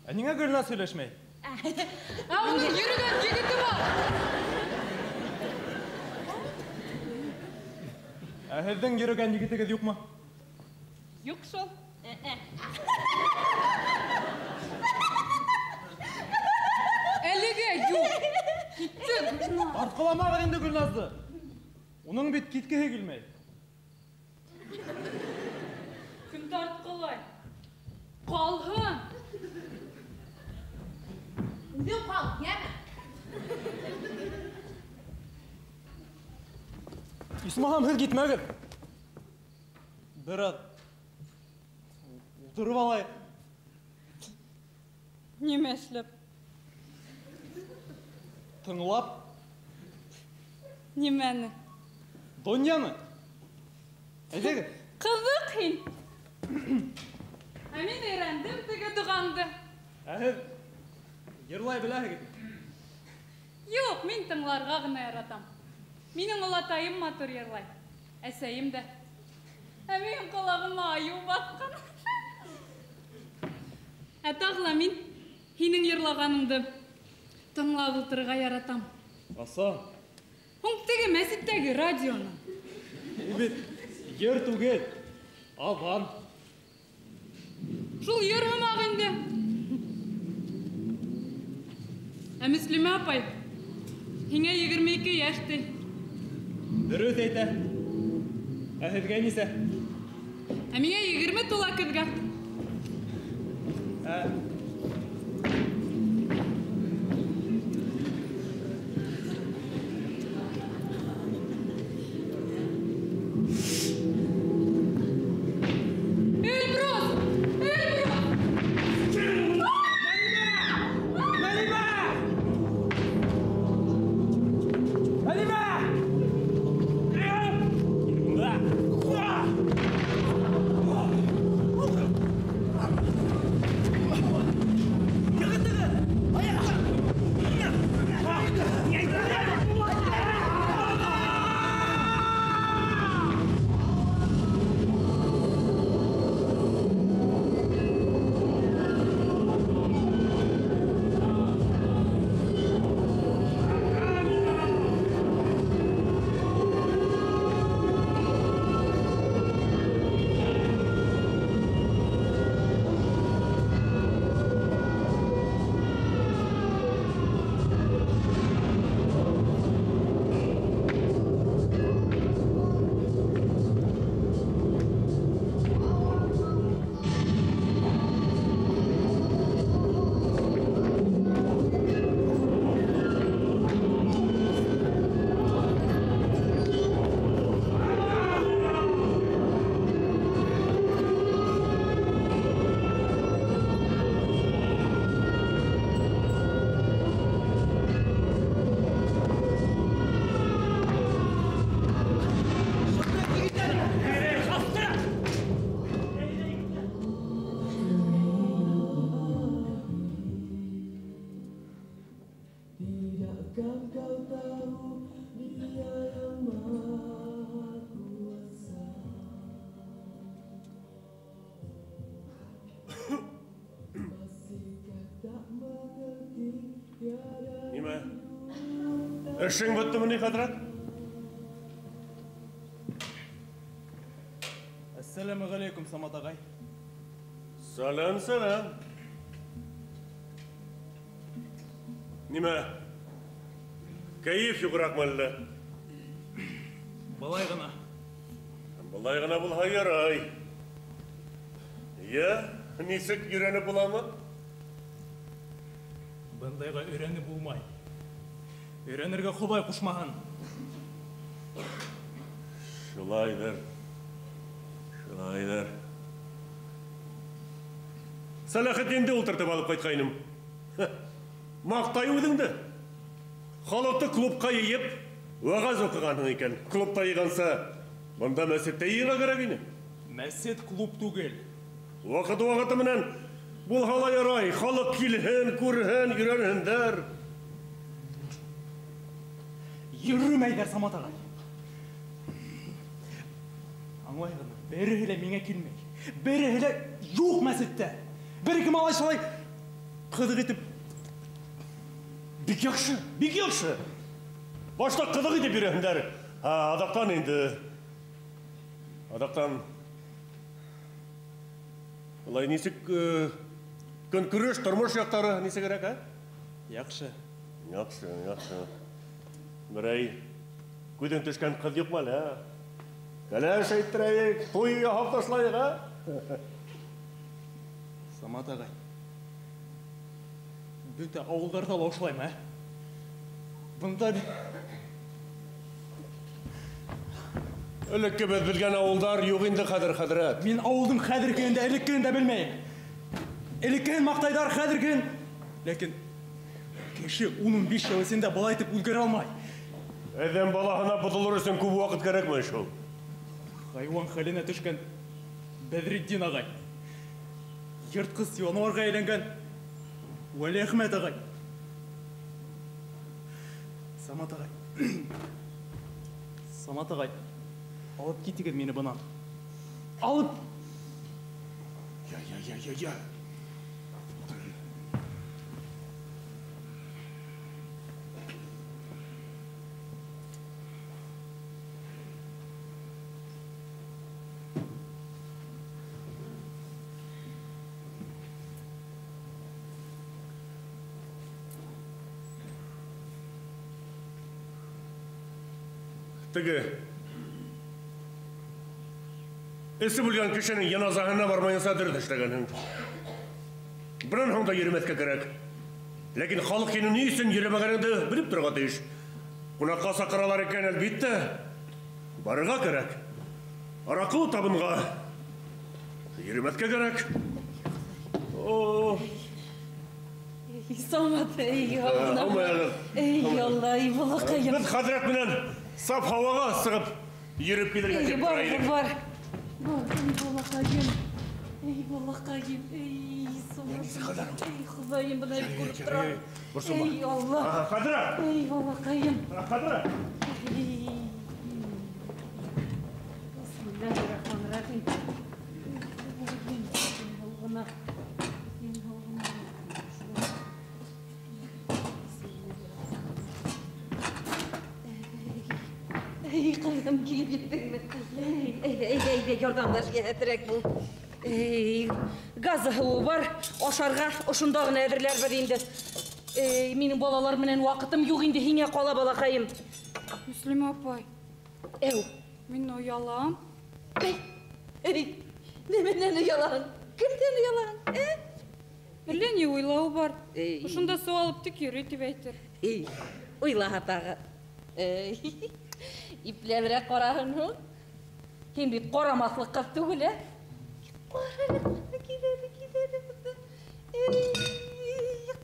Ә ниңә Гөлназ һөйләшмәй? Ә уның йөрөгән егете бар. Ә һеҙҙең йөрөгән егетегеҙ юҡмы? Юҡ шул. Әлегә юҡ. Китте. Тартҡыламағыҙ инде Гөлназды. Уның бит киткеһе килмәй. Кем тартҡылай? Ҡалһын. Үҙең ҡал, йәме? Исмаһам, һеҙ китмәгеҙ. Бер аҙ ултырып алайыҡ. Нимә эшләп? Тыңлап. Нимәне? Донъяны. Әйҙәгеҙ. Ҡыҙыҡ һин. Ә мин өйрәндем теге доғаңды. Ә һеҙ йырлай беләһегеҙме? Юҡ, мин тыңларға ғына яратам. Минең олатайым матур йырлай, әсәйем дә. Ә минең ҡолағыма айыу баҫҡан. Ә тағы ла мин һинең йырлағаныңды тыңлап ултырырға яратам. Асан. Һуң теге мәсеттәге радионы. Бит йыр түгел, аҙан. Шул йыр һымаҡ инде. Ә Мөслимә апай, һиңә 22 йәш ти. Дөрөҫ әйтә. Ә һеҙгә нисә? Ә миңә 20 тула көҙгә. Ә Эльбрус! Эльбрус! Нәлимә! Нәлимә! Нимә? Эшең бөттөмө ни, хәҙрәт? Әссәләмү ғәләйкүм, Самат ағай. Сәләм, сәләм. Нимә? Кәйеф юғыраҡмы әллә? Былай ғына. Былай ғына булһа ярай. Йә, нисек өйрәнеп буламы? Бындайға өйрәнеп булмай. Өйрәнергә Хоҙай ҡушмаһын. Шулайҙыр. Шулайҙыр. Сәләхетдинде ултыртып алып ҡайтҡайным. Маҡтай үҙеңде. Халыҡты клубҡа йыйып, вәғәз уҡығанһың икән. Клубта йыйғанса, бында мәсеттә йыйырға кәрәк ине. Мәсет клуб түгел. Ваҡыты-ваҡыты менән булһа ла ярай, халыҡ килһен, күрһен, өйрәнһендәр. Йөрөмәйҙәр, Самат ағай. Аңлайһығыҙмы? Береһе лә миңә килмәй. Береһе лә юҡ мәсеттә. Бер-ике малай шулай ҡыҙыҡ итеп. Бик яҡшы, бик яҡшы. Башта ҡыҙыҡ итеп йөрөһөндәр. Аҙаҡтан инде. Аҙаҡтан улай нисек көнкүреш, тормош яҡтары нисегерәк, ә? Яҡшы. Яҡшы, яҡшы. Берәй күҙең төшкән ҡыҙ юҡмы әле, ә? Кәләш әйттерәйек, туй яһап ташлайыҡ, ә? Самат ағай, бөтә ауылдарҙа ла ошолаймы, ә? Бында Элекке беҙ белгән ауылдар юҡ инде хәҙер, хәҙрәт. Мин ауылдың хәҙергеһен дә, элеккеһен дә белмәйем. Элеккеһен маҡтайҙар, хәҙергеһен. Ләкин кеше 15 йыл эсендә былай итеп үҙгәрә алмай. Әҙәм балаһына боҙолор өсөн күп ваҡыт кәрәкмәй шул. Хайуан хәленә төшкән Бәҙретдин ағай, йыртҡыс януарға әйләнгән Вәлиәхмәт ағай, Самат ағай, Самат ағай, алып китегеҙ мине бынан. Алып! Я, я, я, я, я. Теге эсеп үлгән кешенең йыназаһына бармайынса дөрөҫ эшләгәнһең. Бынан һуң да йөрөмәҫкә кәрәк. Ләкин халыҡ һинең ни өсөн йөрөмәгәнеңде белеп торорға тейеш. Ҡунаҡҡа саҡыралар икән, әлбиттә, барырға кәрәк. Араҡылы табынға йөрөмәҫкә кәрәк. О! Самат, эй, Алла. Эй, Алла, эй, балаҡайым. Беҙ хәҙрәт менән саф һауаға сығып йөрөп килергә тип тора инек. Бар, бар. Эй, балаҡайым. Эй, балаҡайым. Эй, Самат. Эй, Хоҙайым, бына бит күреп торам. Эй, Алла. Хәҙрәт. Эй, балаҡайым. Хәҙрәт. Бисмиллаһир-рахманир-рахим. Эй, ҡыҙым, килеп еттеңме? Әйҙә, әйҙә, әйҙә, ярҙамлаш, йәһәтерәк бул. Эй, газы һыуы бар, ашарға ошонда ғына әҙерләрбеҙ инде. Эй, минең балалар менән ваҡытым юҡ инде, һиңә ҡала, балаҡайым. Мөслимә апай. Әү. Мин оялам. Эй, эй, нимәнән оялаһың? Кемдән оялаһың? Ә? Әллә ни уйлауы бар. Ошонда сыу алып тик йөрөй тип әйтер. Эй, уйлаһа тағы. Эй, ипләберәк ҡараһын һуң. Һин бит ҡарамаҫлыҡ ҡыҙ түгел, ә? Ҡара, килә, килә бында. Эй,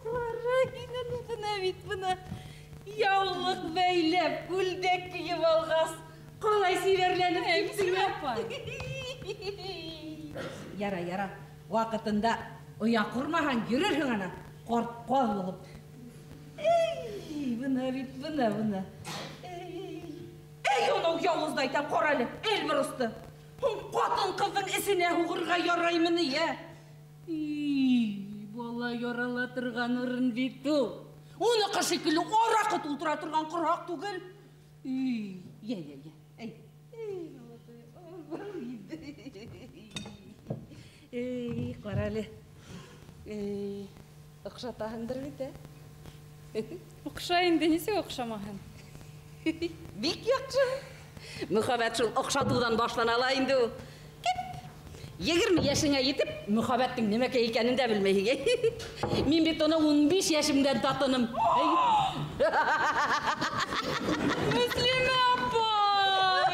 ҡара, һинән бына бит бына. Яулыҡ бәйләп, күлдәк кейеп алғас, ҡалай сибәрләнеп киттең, апай. Яра, яра, ваҡытында оя ҡормаһаң, йөрөрһөң ана, ҡарт ҡаҙ булып. Эй, бына бит, бына, бына. Эй, уның яуызды әйтәм, ҡара әле, Эльбрусты. Һуң ҡатын-ҡыҙҙың эсенә һуғырға яраймы ни, ә? Эй, бала ярала торған урын бит ул. Уныҡы шикелле араҡы тултыра торған ҡорһаҡ түгел. Эй, йә, йә, йә. Эй, эй, эй, ҡара әле. Эй, оҡшатаһыңдыр бит, ә? Оҡшай инде, нисек оҡшамаһын? Бик яҡшы. Мөхәббәт шул оҡшатыуҙан башлана ла инде ул. Кит. 20 йәшеңә етеп, мөхәббәттең нимәкәй икәнен дә белмәйһең. Мин бит уны 15 йәшемдән татыным. Мөслимә апай!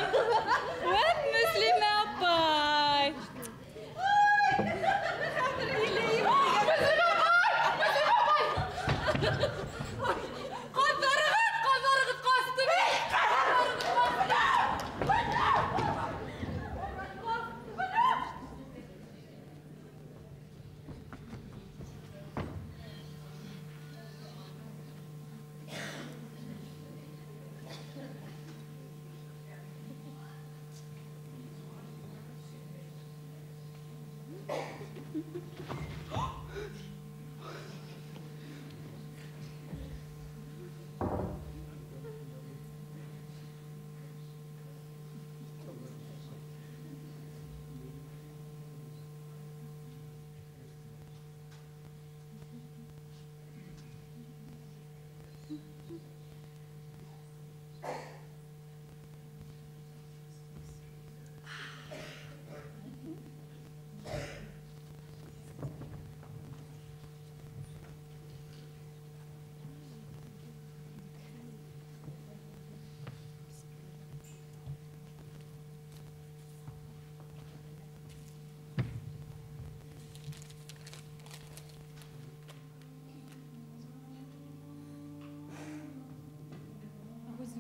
Вәт Мөслимә апай! Мөслимә апай! Мөслимә апай! Ҡаҙҙарығыҙ, ҡаҙҙарығыҙ ҡасты бит!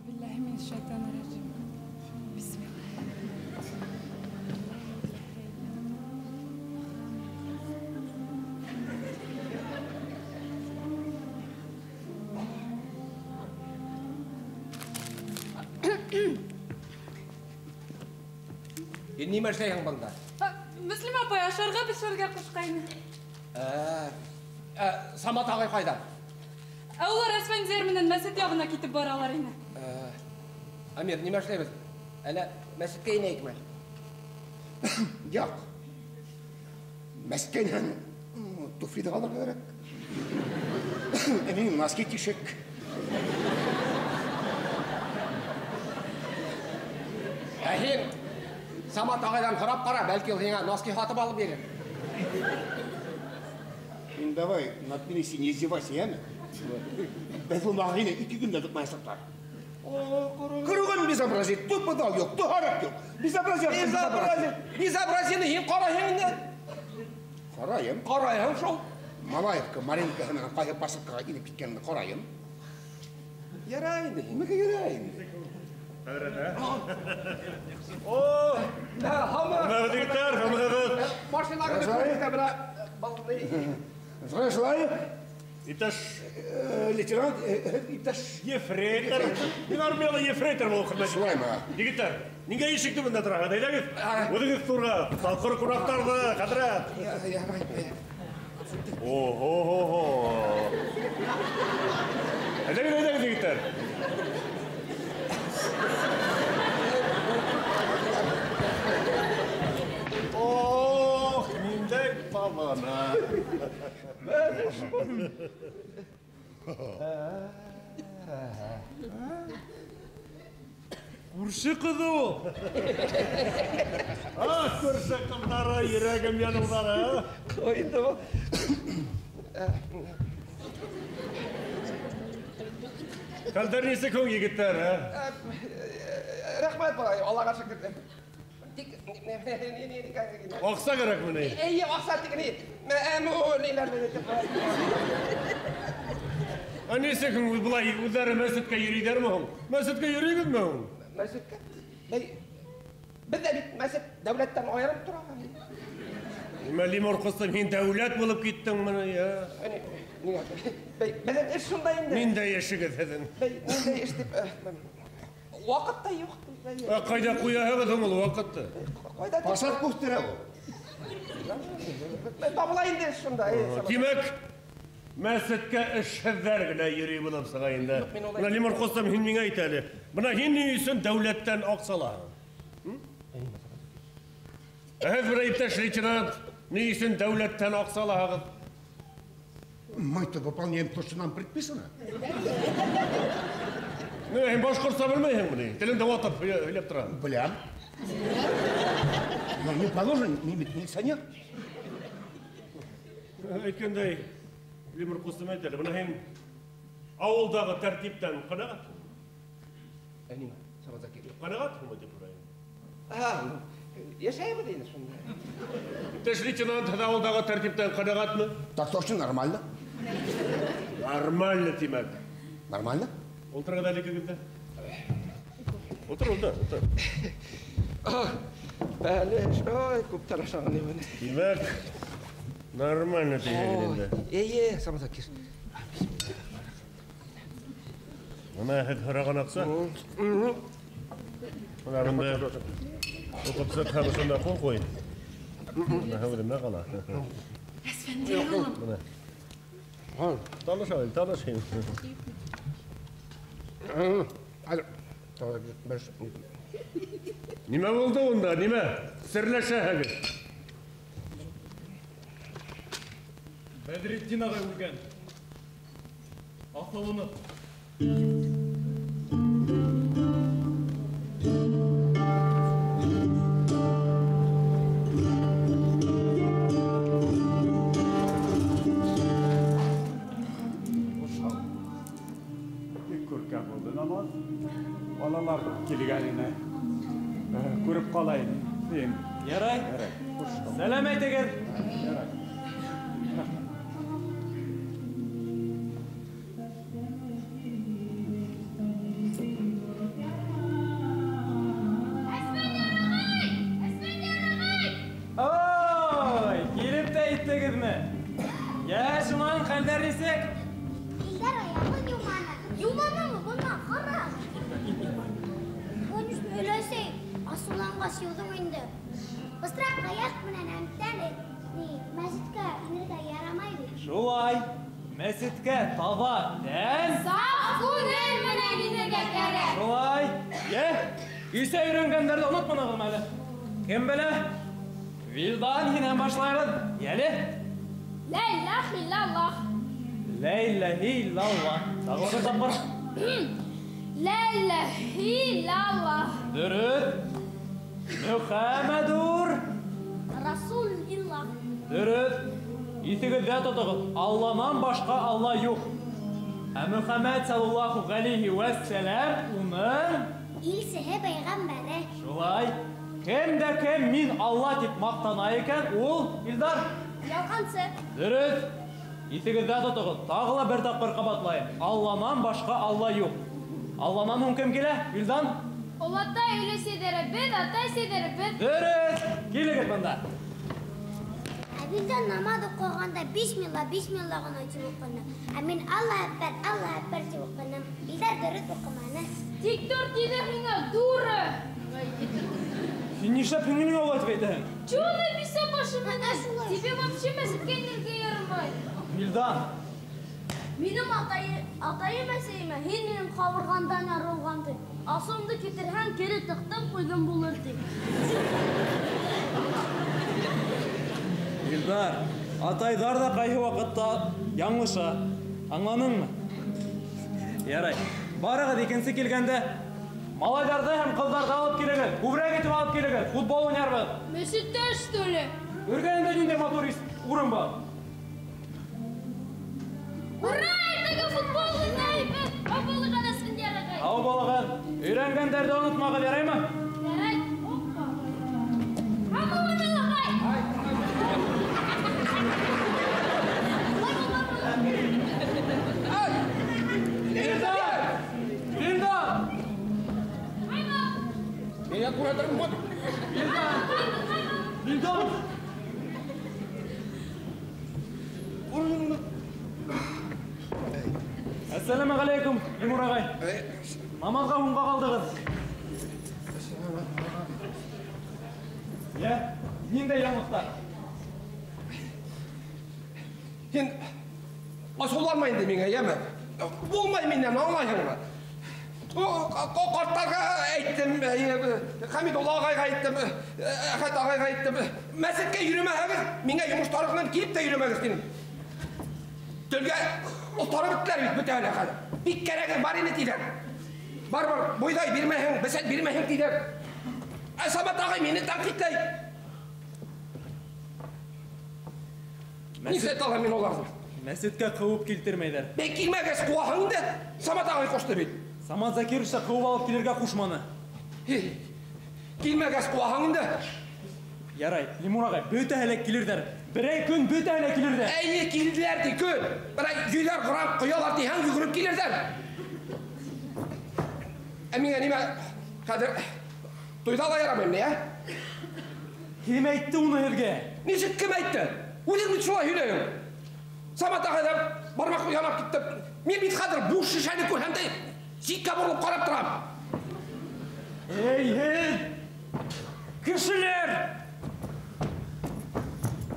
بالله من الشيطان الرجيم. بسم الله. Нимә эшләйһең бында? Мөслимә апай ашарға бешергә ҡушҡайны. Самат ағай ҡайҙа? Ә улар Әсфәндиәр менән мәсет яғына китеп баралар ине. Амир, нимә эшләйбеҙ? Әллә мәсеткә инәйекме? Юҡ. Мәсеткә инһәң, туфлиҙы алырға кәрәк. Ә минең носки тишек. Ә һин Самат ағайҙан һорап ҡара, бәлки ул һиңә носки һатып алып бирер. Һин давай, над мине не издевайся, йәме? Беҙ ул ағайҙы 2 көндә тотмаясаҡтар. Кругом безобразие, то подал юҡ, то харап юҡ. Безобразие, безобразие. Безобразиены һин ҡарайһың инде. Ҡарайым. Ҡарайһың шул. Малаевка, Маринка менән ҡайһы посылкаға инеп киткәнен ҡарайым. Ярай инде. Нимәгә ярай инде? Хәҙрәт, ә? О, һамығыҙ, һамығыҙ. Машинағыҙҙы күрҙек бына. Шулай, шулай. Иптәш лейтенант, иптәш ефрейтор. Мин армияла ефрейтор булып хеҙмәт. Шулаймы? Егеттәр, ниңә ишек төбөндә тораһығыҙ? Әйҙәгеҙ, үҙегеҙ түргә, тапҡыр ҡунаҡтарҙы, хәҙрәт. О-хо-хо-хо. Әйҙәгеҙ, әйҙәгеҙ, егеттәр. Ох, ниндәй табана. Күрше ҡыҙы ул. Ах, күрше ҡыҙҙары, йөрәгем яныуҙары. Ҡуйҙы ул. Хәлдәр нисек һуң, егеттәр, ә? Рәхмәт, балай, Аллаға шөкөр. Тик Аҡса кәрәкме ни? Эйе, аҡса тик ни. Ниләр әйтеп. Ә нисек һуң былай үҙҙәре мәсеткә йөрөйҙәрме һуң? Мәсеткә йөрөйһөгөҙмө һуң? Мәсеткә? Беҙҙә бит мәсет дәүләттән айырып тора. Нимә, Лимур ҡустым, һин дәүләт булып киттеңме ни, ә? Беҙҙең эш шунда инде. Ниндәй эшегеҙ һеҙҙең? Ниндәй эш тип? Ваҡыт та юҡ. Ә ҡайҙа ҡуяһығыҙ һуң ул ваҡытты? Ҡайҙа? Пасат күҫтерә ул. Табыла инде шунда. Тимәк, мәсеткә эшһеҙҙәр генә йөрөй булып сыға инде. Бына Лимур ҡустым, һин миңә әйт әле. Бына һин ни өсөн дәүләттән аҡса алаһың? Ә һеҙ, бына иптәш лейтенант, ни өсөн дәүләттән аҡса алаһығыҙ? Мы-то выполняем то, что нам предписано. Ну, һин башҡортса белмәйһеңме ни? Телеңде ватып һөйләп тораһың. Беләм. Но не положен милиционер. Әйткәндәй, Лимур ҡустым, әйт әле, бына һин ауылдағы тәртиптән ҡәнәғәтме? Ә нимә, Самат Закир? Ҡәнәғәтһеңме тип һорайым. Йәшәйбеҙ инде шунда. Иптәш лейтенант, һеҙ ауылдағы тәртиптән ҡәнәғәтме? Так точно, нормально. Нормально, тимәк. Нормально? Ултырығыҙ әле икегеҙ ҙә. Ултыр, ултыр, ултыр. Әле, ой, күптән ашаған ине. Тимәк, нормально тиһегеҙ инде. Эйе, Самат Закир. Бына һеҙ һораған аҡса. Бына бында уҡып сыҡһағыҙ, шунда ҡул ҡуй. Менә үҙемә ҡала. Әсфәндияр улым. Менә. Танышайым, танышайым. Нимә булды унда, нимә? Серләшәһегеҙ. Бәҙретдин ағай үлгән. Аҫылынып. Бик күркәм булды намаҙ. Балалар килгәненә күреп ҡалайым. Ярай. Сәләм әйтегеҙ. Ярай. Ой, килеп тә иттегеҙме? Йә, шунан хәлдәр нисек? Илдар аяғын йыуманы. Йыуманымы? Бына ҡара. Конечно, өләсәй, асыуланғас йыуҙың инде. Бысраҡ аяҡ менән әмтән мәсеткә инергә ярамай бит. Шулай, мәсеткә таҙа тән, Саф күңел менән инергә кәрәк. Шулай. Йә, өйсә өйрәнгәндәрҙе онотманығыҙмы әле? Кем белә? Вилдан, һинән башлайбыҙ. Йәле. Лә илаһ иллаллаһ. Лә илаһ иллаллаһ. Тағы бер тапҡыр. Лә илаһ иллаллаһ. Дөрөҫ. Мөхәммәдур. Расулиллаһ. Дөрөҫ. Иҫегеҙҙә тотоғоҙ. Алланан башҡа Алла юҡ. Ә Мөхәммәт саллаллаһу ғәләйһи вәссәләм уның илсеһе, пәйғәмбәре. Шулай. Кем дә кем мин Алла тип маҡтана икән, ул Илдар. Ялғансы. Дөрөҫ. Иҫегеҙҙә тотоғоҙ. Тағы ла бер тапҡыр ҡабатлайым. Алланан башҡа Алла юҡ. Алланан һуң кем килә? Вилдан? Олатай өләсәйҙәребеҙ, атай-әсәйҙәребеҙ. Дөрөҫ. Килегеҙ бында. Ә Вилдан намаҙ уҡығанда бисмилла, бисмилла ғына тип уҡыны. Ә мин Алла әкбәр, Алла әкбәр тип уҡыным. Илдар дөрөҫ уҡыманы. Тик тор тиҙе һиңә, дура. Һин нишләп һеңлеңә улай тип әйтәһең? Чего написал башы менән? Тебе вообще мәсеткә инергә ярамай. Вилдан. Минең атайым әсәйемә, һин минең ҡабырғандан ярылған ти. Асыуымды китерһәң, кире тыҡтым ҡуйҙым булыр ти. Илдар, атайҙар ҙа ҡайһы ваҡытта яңылыша. Аңланыңмы? Ярай. Барығыҙ икенсе килгәндә малайҙарҙы һәм ҡыҙҙарҙы алып килегеҙ. Күберәк итеп алып килегеҙ. Футбол уйнарбыҙ. Мәсеттә, что ли? Эргәңдә ниндәй матур урын бар. Ура, иртәгә футбол уйнайбыҙ. Һау булығыҙ, Әсфәндияр ағай. Һау булығыҙ. Өйрәнгәндәрҙе онотмағыҙ, яраймы? Ярай. Опа. Һау булығыҙ, ағай. Илдар! Илдар! Миңә күрәдерме? Илдар! Илдар! Әссәләмә ғәләйкүм, Тимур ағай. Намаҙға һуңға ҡалдығыҙ. Йә, ниндәй яңылыҡтар? Һин асыуланма инде миңә, йәме? Булмай минән, аңлайһыңмы? Ҡарттарға әйттем, Хәмидулла ағайға әйттем, Әхәт ағайға әйттем. Мәсеткә йөрөмәһәгеҙ, миңә йомоштарығыҙ менән килеп тә йөрөмәгеҙ тинем. Телгә оҫтарып бөттөләр бит бөтәһе лә хәҙер. Бик кәрәге бар ине тиҙәр. Бар-бар, бойҙай бирмәһең, бесән бирмәһең тиҙәр. Ә Самат ағай мине тәнҡитләй. Нишләтә алам мин уларҙы? Мәсеткә ҡыуып килтермәйҙәр. Бей килмәгәс ҡыуаһың инде. Самат ағай ҡушты бит. Самат Закирович та ҡыуып алып килергә ҡушманы. Килмәгәс ҡыуаһың инде. Ярай, Лимур ағай, бөтәһе лә килерҙәр. Берәй көн бөтәһе лә килерҙәр. Әйе, килделәр ти, көн. Бына йөҙәр грамм ҡоялар тиһәң, йүгереп килерҙәр. Ә миңә нимә, хәҙер туйҙа ла ярамаймы, ә? Кем әйтте уны һеҙгә? Нисек кем әйтте? Үҙең бит шулай һөйләйһең. Самат ағай ҙа бармаҡ янап китте. Мин бит хәҙер буш шешәне күрһәм дә ситкә боролоп ҡарап торам. Эй, һеҙ! Кешеләр!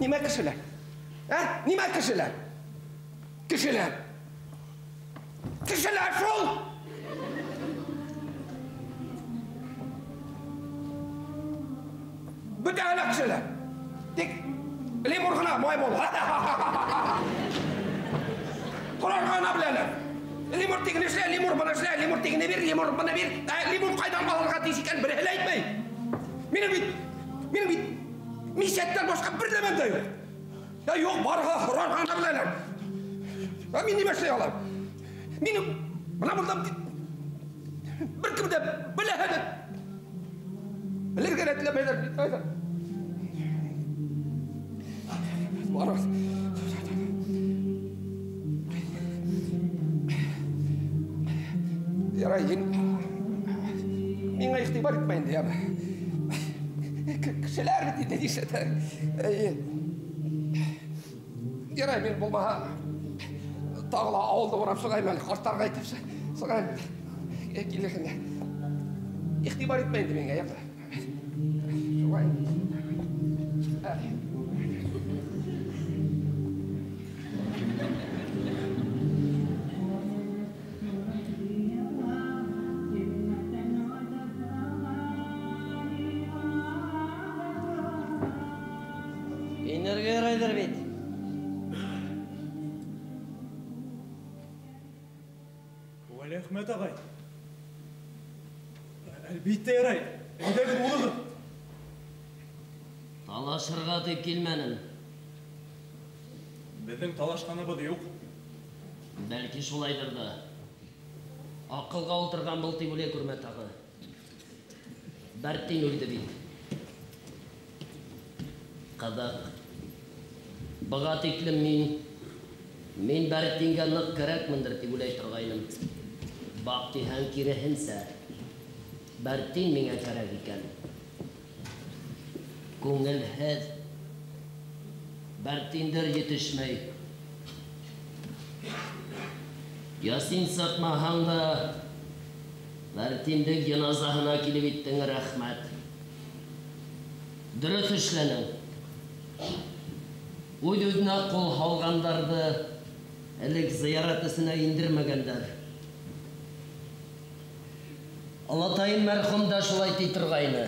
Нимә кешеләр? Ә? Нимә кешеләр? Кешеләр. Кешеләр шул! Бөтә әле кешеләр. Тик Лемур ғына маймыл. Һорарға ғына беләләр. Лемур тегене эшлә, лемур быны эшлә, лемур тегене бир, лемур быны бир. Ә лемур ҡайҙан алырға тейеш икән, береһе лә әйтмәй. Минең бит мисәттән башҡа бер нәмәм дә юҡ. Ә юҡ, барыһы һорарға ғына беләләр. Ә мин нимә эшләй алам? Минең бына бында бер кем дә беләһе дә белергә лә теләмәйҙәр бит. Барыр. Ярай, һин миңә иғтибар итмә инде, яме. Кешеләр бит инде нишләтә. Ярай, мин булмаһа тағы ла ауылды урап сығайым әле, ҡарттарға әйтеп сығайым. Килерһең дә. Иғтибар итмә инде миңә, яме. Шулай. Инергә ярайҙыр бит. Вәлиәхмәт ағай. Әлбиттә ярай. Әйҙәгеҙ улығыҙ. Талашырға тип килмәнем. Беҙҙең талашҡаныбыҙ юҡ. Бәлки шулайҙыр ҙа. Аҡылға ултырған был тип уйлай күрмә тағы. Бәртин үлде бит. Ҡыҙыҡ. Быға тиклем мин Бәртингә ныҡ кәрәкмендер тип уйлай торғайным. Баҡ тиһәң киреһенсә, Бәртин миңә кәрәк икән. Күңелһеҙ. Бәртиндер етешмәй. Ясин сыҡмаһаң да, Бәртиндең йыназаһына килеп иттең, рәхмәт. Дөрөҫ эшләнең. Үҙ-үҙенә ҡул һалғандарҙы элек зыярат эсенә индермәгәндәр. Олатайым мәрхүм дә шулай ти торғайны.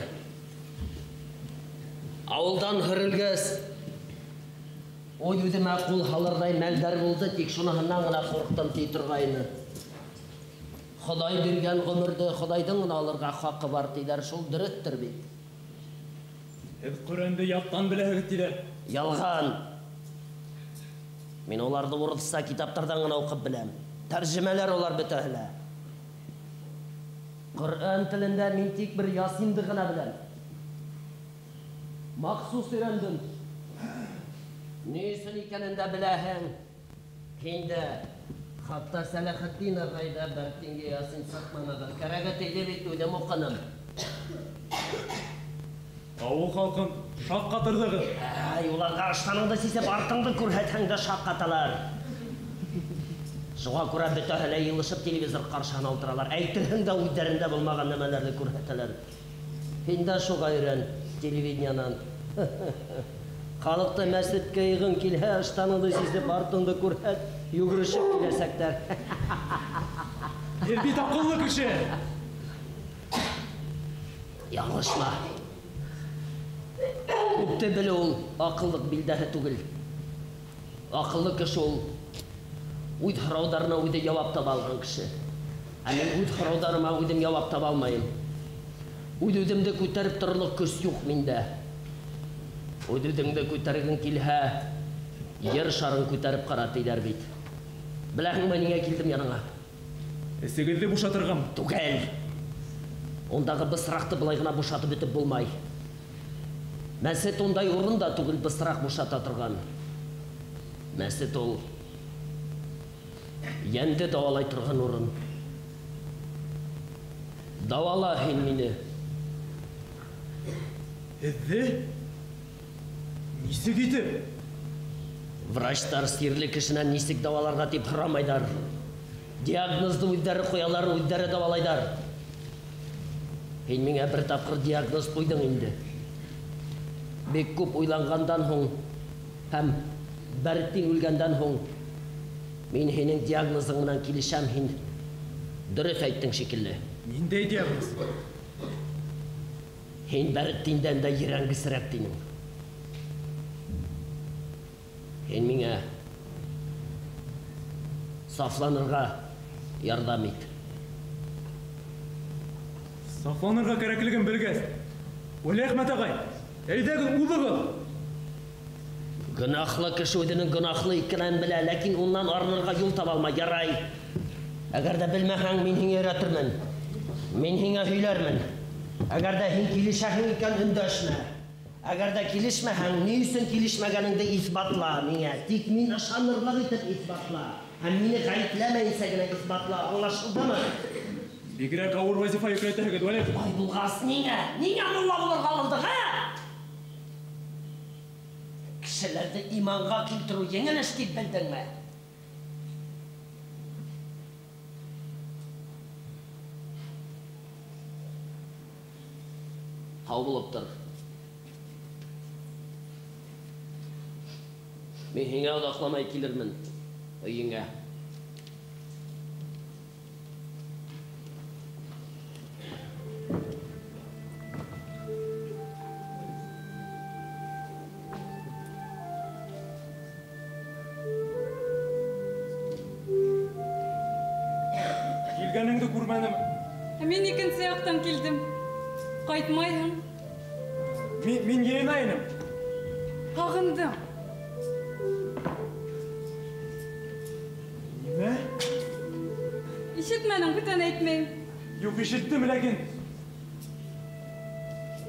Ауылдан һөрөлгәс, үҙ-үҙемә ҡул һалырҙай мәлдәр булды, тик шуныһынан ғына ҡурҡтым ти торғайны. Хоҙай биргән ғүмерҙе Хоҙайҙың ғына алырға хаҡы бар тиҙәр, шул дөрөҫтөр бит. Һеҙ Ҡөрьәнде яттан беләһегеҙ тиҙәр. Ялған. Мин уларҙы урыҫса китаптарҙан ғына уҡып беләм. Тәржемәләр улар бөтәһе лә. Ҡөрьән телендә мин тик бер Ясинды ғына беләм. Махсус өйрәндем. Ни өсөн икәнен дә беләһең. Һин дә, хатта Сәләхетдин ағай ҙа Бәртингә Ясин сыҡманығыҙ. Кәрәге тейҙе бит, үҙем уҡыным. Ауыл халҡын шаҡ ҡатырҙығыҙ. Әй, уларға ыштаныңды сисеп, артыңды күрһәтһәң дә шаҡ ҡаталар. Шуға күрә бөтәһе лә йылышып телевизор ҡаршыһына ултыралар. Әйтерһең дә үҙҙәрендә булмаған нәмәләрҙе күрһәтәләр. Һин дә шуға өйрән телевидениенан. Халыҡты мәсеткә йығын килһә, ыштаныңды сисеп, артыңды күрһәт, йүгерешеп киләсәктәр. Һеҙ бит аҡыллы кеше. Яңылышма. Күпте белеү ул аҡыллыҡ билдәһе түгел. Аҡыллы кеше ул үҙ һорауҙарына үҙе яуап таба алған кеше. Ә мин үҙ һорауҙарыма үҙем яуап таба алмайым. Үҙ-үҙемде күтәреп торорлоҡ көс юҡ миндә. Үҙ-үҙеңде күтәргең килһә, ер шарын күтәреп ҡара тиҙәр бит. Беләһеңме, ниңә килдем яныңа? Эсегеҙҙе бушатырғам. Түгел. Ундағы бысраҡты былай ғына бушатып бөтөп булмай. Мәсет ундай урын да түгел бысраҡ бушата торған. Мәсет ул йәнде дауалай торған урын. Дауала һин мине. Һеҙҙе? Нисек итеп? Врачтар сирле кешенән нисек дауаларға тип һорамайҙар. Диагнозды үҙҙәре ҡуялар, үҙҙәре дауалайҙар. Һин миңә бер тапҡыр диагноз ҡуйҙың инде. Бик күп уйланғандан һуң Һәм Бәреттин үлгәндән һуң мин һинең диагнозың менән килешәм, һин дөрөҫ әйттең шикелле. Ниндәй диагноз? Һин Бәреттиндән дә ерәнгесерәк тинең. Һин миңә сафланырға ярҙам ит. Сафланырға кәрәклеген белгәс, Вәлиәхмәт ағай, әйҙәгеҙ уҙығыҙ. Гөнаһлы кеше үҙенең гөнаһлы икәнен белә, ләкин унан арынырға юл таба алмай. Ярай. Әгәр ҙә белмәһәң, мин һиңә өйрәтермен. Мин һиңә һөйләрмен. Әгәр ҙә һин килешәһең икән, өндәшмә. Әгәр ҙә килешмәһәң, ни өсөн килешмәгәнеңде иҫбатла миңә. Тик мин ышанырлыҡ итеп иҫбатла. Һәм мине ғәйепләмәйенсә генә иҫбатла. Аңлашылдымы? Бигерәк ауыр вазифа йөкләтәһегеҙ, Вәлиәхмәт. Ай булғас, ниңә? Ниңә мулла булырға алындыҡ, ә? Кешеләрҙе иманға килтереү еңел эш тип белдеңме? Һау булып тор. Мин һиңә оҙаҡламай килермен өйөңә. Килгәнеңде күрмәнем. Ә мин икенсе яҡтан килдем. Ҡайтмайһың. Мин йыйына инем. Һағындым. Нимә? Ишетмәнең, бүтән әйтмәйем. Юҡ, ишеттем, ләкин.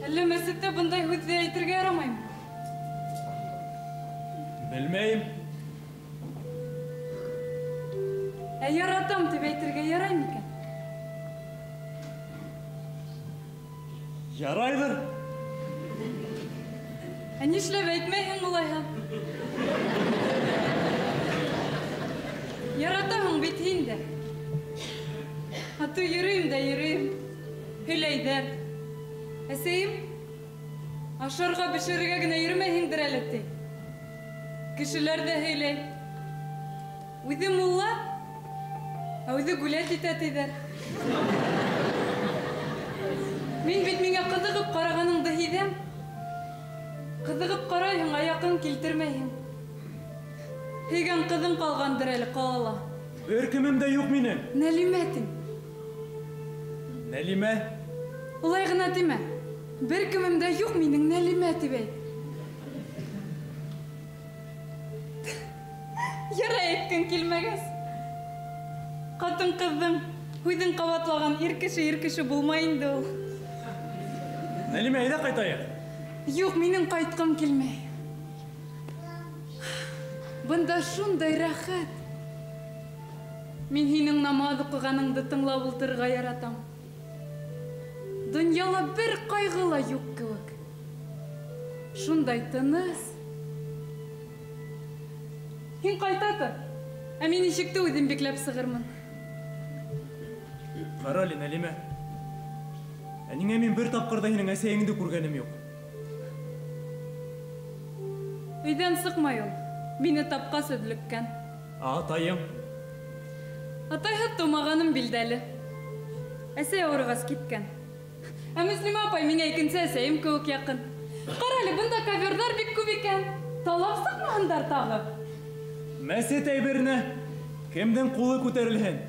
Әллә мәсеттә бындай һүҙҙе әйтергә ярамаймы? Белмәйем. Ә яратам тип әйтергә ярай микән? Ярайҙыр. Ә нишләп әйтмәйһең улайһа? Яратаһың бит һин дә. Ату йөрөйөм дә йөрөйөм. Һөйләйҙәр. Әсәйем, ашарға бешерергә генә йөрөмәйһеңдер әле, ти. Кешеләр ҙә һөйләй. Үҙе мулла, ә үҙе гүләт итә, тиҙәр. Мин бит миңә ҡыҙығып ҡарағаныңды һиҙәм. Ҡыҙығып ҡарайһың, аяҡың килтермәйһең. Һөйгән ҡыҙың ҡалғандыр әле ҡалала. Бер кемем дә юҡ минең. Нәлимә тим. Нәлимә? Улай ғына тимә. Бер кемем дә юҡ минең, Нәлимә тип әйт. Ярай әйткең килмәгәс. Ҡатын-ҡыҙҙың һүҙен ҡабатлаған ир кеше ир кеше булмай инде ул. Нәлимә, әйҙә ҡайтайыҡ. Юҡ, минең ҡайтҡым килмәй. Бында шундай рәхәт. Мин һинең намаҙ уҡығаныңды тыңлап ултырырға яратам. Донъяла бер ҡайғы ла юҡ кеүек. Шундай тыныс. Һин ҡайта тор, ә мин ишекте үҙем бикләп сығырмын. Ҡара әле, Нәлимә. Ә ниңә мин бер тапҡыр ҙа һинең әсәйеңде күргәнем юҡ? Өйҙән сыҡмай ул. Мине тапҡас өҙлөккән. Ә атайың? Атайһыҙ тыумағаным билдәле. Әсәй ауырығас киткән. Ә Мөслимә апай миңә икенсе әсәйем кеүек яҡын. Ҡара әле, бында ковёрҙар бик күп икән. Талап сыҡмаһындар тағы. Мәсет әйберенә кемдең ҡулы күтәрелһен?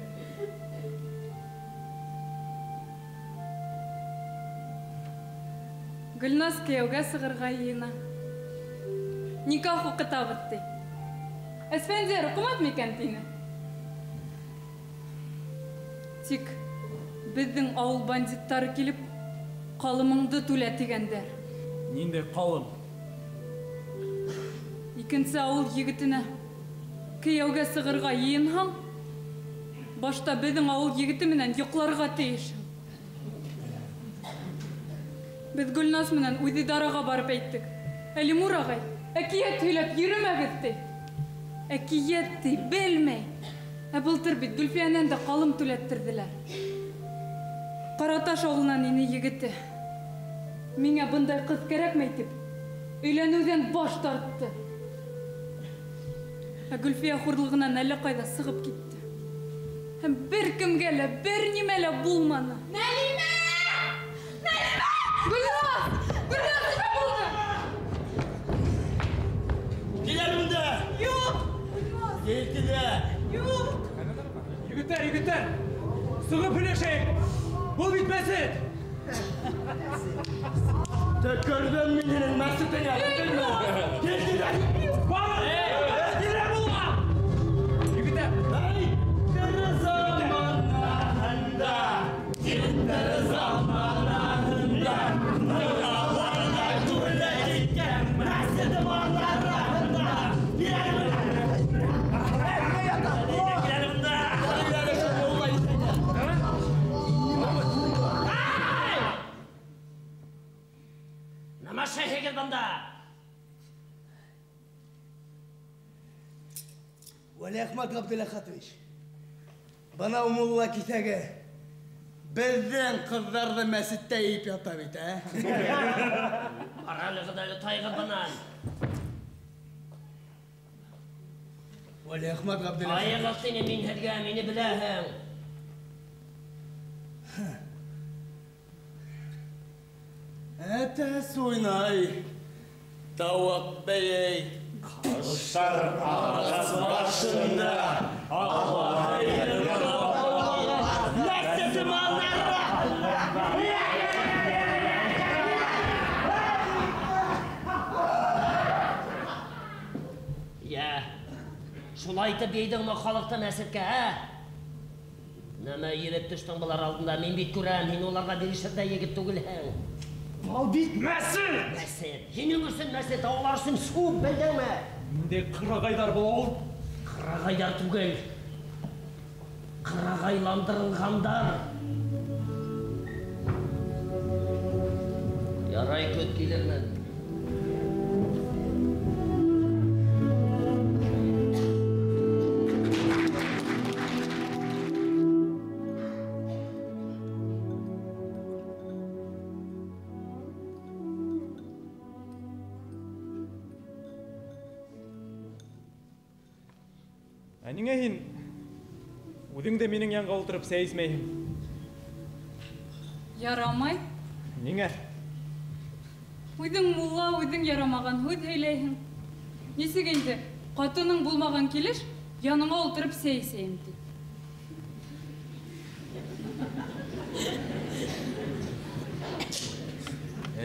Гөлназ кейәүгә сығырға йыйына. Никах уҡытабыҙ, ти. Әсфәндиәр уҡымаҫ микән, тине. Тик беҙҙең ауыл бандиттары килеп, ҡалымыңды түлә тигәндәр. Ниндәй ҡалым? Икенсе ауыл егетенә кейәүгә сығырға йыйынһаң, башта беҙҙең ауыл егете менән йоҡларға тейешһең. Беҙ Гөлназ менән үҙ идараға барып әйттек. Әлимур ағай, әкиәт һөйләп йөрөмәгеҙ, ти. Әкиәт, ти, белмәй. Ә былтыр бит Гөлфиәнән дә ҡалым түләттерҙеләр. Ҡараташ ауылынан ине егете. Миңә бындай ҡыҙ кәрәкмәй тип, өйләнеүҙән баш тартты. Ә Гөлфиә хурлығынан әллә ҡайҙа сығып китте. Һәм бер кемгә лә, бер нимә лә булманы. Нәлимә! Нәлимә! Гөлназ! Гөлназ, нимә булды? Килә бында! Юҡ! Гөлназ! Кил, килә! Юҡ! Егеттәр, егеттәр! Сығып һөйләшәйек! Был бит мәсет! Төкөрҙөм мин һинең мәсетеңә! Кил, килә! Килә булған! Егеттәр! Заманында, киттер заманында, муллаларҙа күрә киткән мәсет манарахында. Нәмә эшләйһегеҙ бында? Вәлиәхмәт Ғабделәхәтович, бынау мулла киҫәге беҙҙең ҡыҙҙарҙы мәсеттә йыйып ята бит, ә? Аралығыҙ әле тайғыҙ бынан. Вәлиәхмәт Ғабделәхәтович. Айығыҙ тине мин һеҙгә, мине беләһең. Әтәс уйнай, тауыҡ бейей. Ҡоштар ағас башында, Мәсет манарахында. Йә, шулай итеп йыйҙыңмы халыҡты мәсеткә, ә? Нәмә иреп төштөң былар алдында, мин бит күрәм, һин уларға бирешер ҙә егет түгелһең. Был бит мәсет! Мәсет! Һинең өсөн мәсет, ә улар өсөн сүп, белдеңме? Ниндәй ҡырағайҙар был ауыл? Ҡырағайҙар түгел. Ҡырағайландырылғандар. Ярай, көт килермен. Ә ниңә һин үҙең дә минең янға ултырып сәй эсмәйһең? Ярамай. Ниңә? Үҙең мулла, үҙең ярамаған һүҙ һөйләйһең. Нисек инде ҡатының булмаған килеш яныңа ултырып сәй эсәйем ти.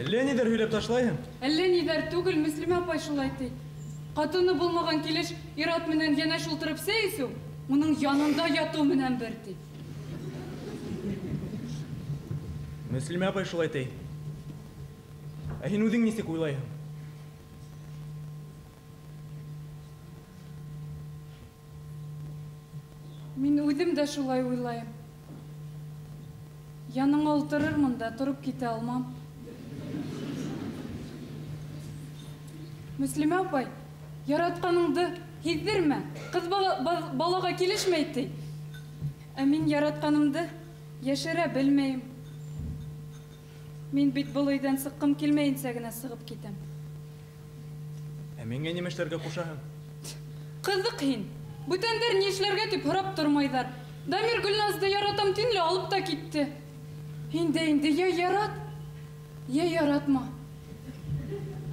Әллә ниҙәр һөйләп ташлайһың? Әллә ниҙәр түгел, Мөслимә апай шулай ти. Ҡатыны булмаған килеш ир-ат менән йәнәш ултырып сәй эсеү, уның янында ятыу менән бер ти. Мөслимә апай шулай ти. Ә һин үҙең нисек уйлайһың? Мин үҙем дә шулай уйлайым. Яныңа ултырырмын да тороп китә алмам. Мөслимә апай, яратҡаныңды һиҙҙермә, ҡыҙ балаға килешмәй ти. Ә мин яратҡанымды йәшерә белмәйем. Мин бит был өйҙән сыҡҡым килмәйенсә генә сығып китәм. Ә миңә нимә эшләргә ҡушаһың? Ҡыҙыҡ һин. Бүтәндәр ни эшләргә тип һорап тормайҙар. Дамир Гөлназды яратам тинле алып та китте. Һин дә инде йә ярат, йә яратма.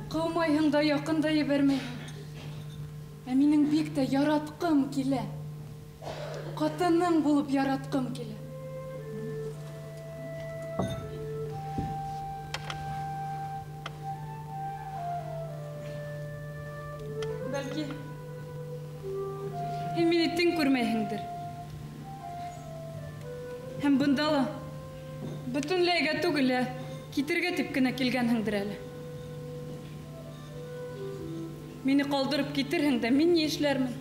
Ҡыумайһың да, яҡын да ебәрмәйһең. Ә минең бик тә яратҡым килә. Ҡатының булып яратҡым килә. Бәлки, һин мине тиң күрмәйһеңдер. Һәм бында ла бөтөнләйгә түгел, ә китергә тип кенә килгәнһеңдер әле. Мине ҡалдырып китерһең дә, мин ни эшләрмен?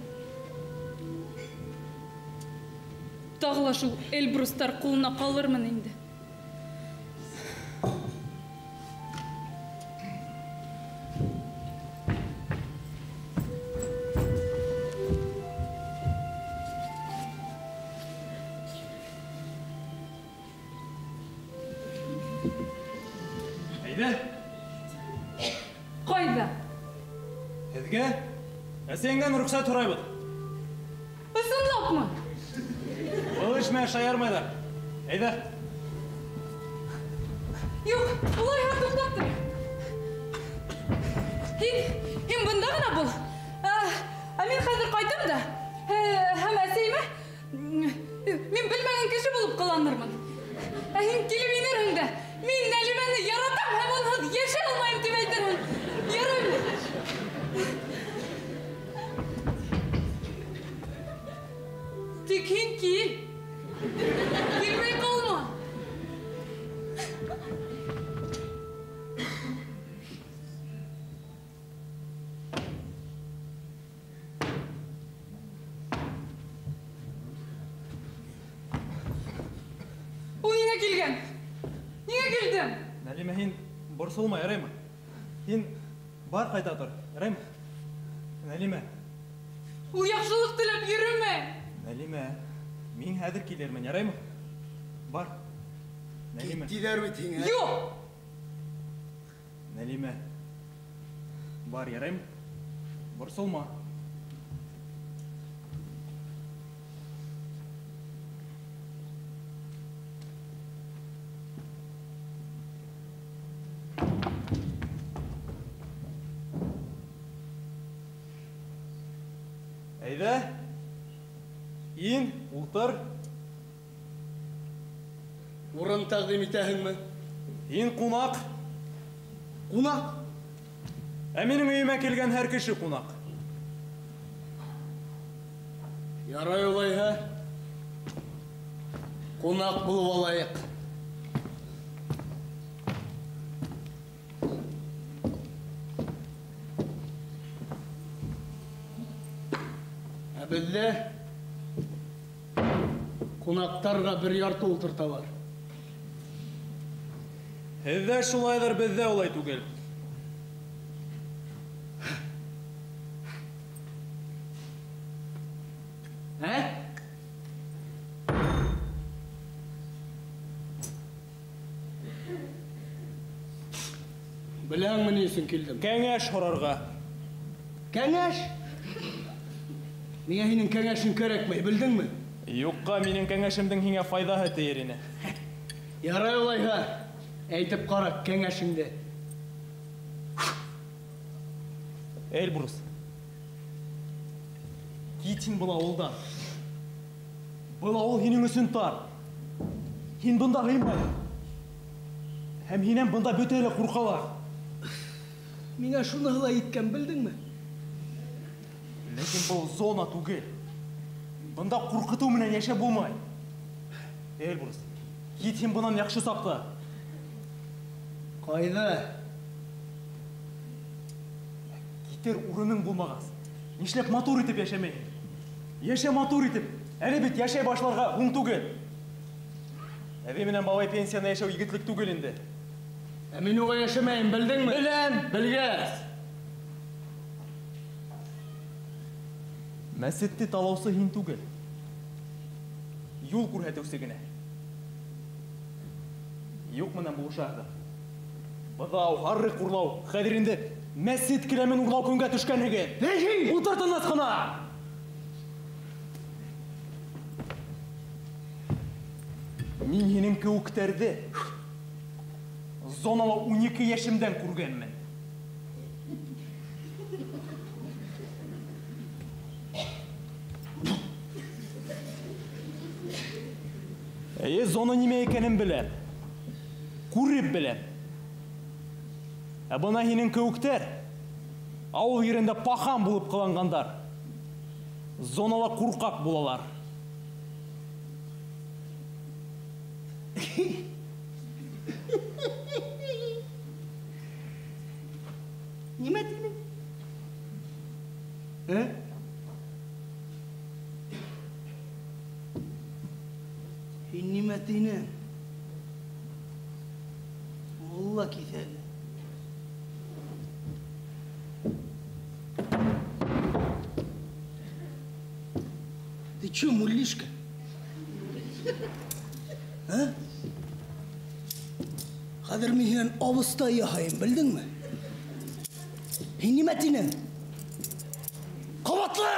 Тағы ла шул Эльбрустар ҡулына ҡалырмын инде. Әйҙә. Ҡайҙа? Һеҙгә әсәйеңдән рөхсәт һорайбыҙ. Был эш менән шаярмайҙар. Әйҙә. Юҡ, улайһа туҡтап тор. Һин бында ғына бул. Ә мин хәҙер ҡайтам да, һәм әсәйемә мин белмәгән кеше булып ҡыланырмын. Ә һин килеп инерһең дә, мин Нәлимәне яратам һәм унһыҙ йәшәй алмайым тип әйтерһең. Яраймы? Тик һин кил. Килмәй ҡалма. Ул ниңә килгән? Ниңә килдең? Нәлимә, һин борсолма, яраймы? Һин бар ҡайта тор, яраймы? Нәлимә. Ул яҡшылыҡ теләп йөрөмәй. Нәлимә, мин хәҙер килермен, яраймы? Бар. Нәлимә. Кит тиҙәр бит һиңә. Юҡ! Нәлимә. Бар, яраймы? Борсолма. Әйҙә. Ин, ултыр. Урын тәҡдим итәһеңме? Һин ҡунаҡ. Ҡунаҡ? Ә минең өйөмә килгән һәр кеше ҡунаҡ. Ярай улайһа. Ҡунаҡ булып алайыҡ. Ә беҙҙә ҡунаҡтарға бер ярты ултырталар. Һеҙҙә шулайҙыр, беҙҙә улай түгел. Ә? Беләһеңме ни өсөн килдем? Кәңәш һорарға. Кәңәш? Миңә һинең кәңәшең кәрәкмәй, белдеңме? Юҡҡа минең кәңәшемдең һиңә файҙаһы тейер ине. Ярай улайһа, әйтеп ҡара кәңәшеңде. Эльбрус, кит һин был ауылдан. Был ауыл һинең өсөн тар. Һин бында һыймайһың. Һәм һинән бында бөтәһе лә ҡурҡалар. Миңә шуныһы ла еткән, белдеңме? Ләкин был зона түгел. Бында ҡурҡытыу менән йәшәп булмай. Эльбрус, кит һин бынан яҡшы саҡта. Ҡайҙа? Китер урының булмағас, нишләп матур итеп йәшәмәйһең? Йәшә матур итеп, әле бит йәшәй башларға һуң түгел. Әбей менән бабай пенсияна йәшәү егетлек түгел инде. Ә мин уға йәшәмәйем, белдеңме? Беләм. Белгәс. Мәсетте талаусы һин түгел. Юл күрһәтеүсе генә. Юҡ менән булышаһығыҙ. Быҙау, һарыҡ урлау, хәҙер инде мәсет келәмен урлау көнгә төшкәнһегеҙ. Эй, Ултыр тыныс ҡына! Мин һинең кеүектәрҙе зонала 12 йәшемдән күргәнмен. Эйе, зона нимә икәнен беләм. Күреп беләм. Ә бына һинең кеүектәр ауыл ерендә пахан булып ҡыланғандар. Зонала ҡурҡаҡ булалар. Нимә тинең? Ә? Һин нимә тинең? Мулла киҫәге. Ты чё, муллишка? А? Хәҙер мин һинән абыстай яһайым, белдеңме? Һин нимә тинең? Ҡабатла!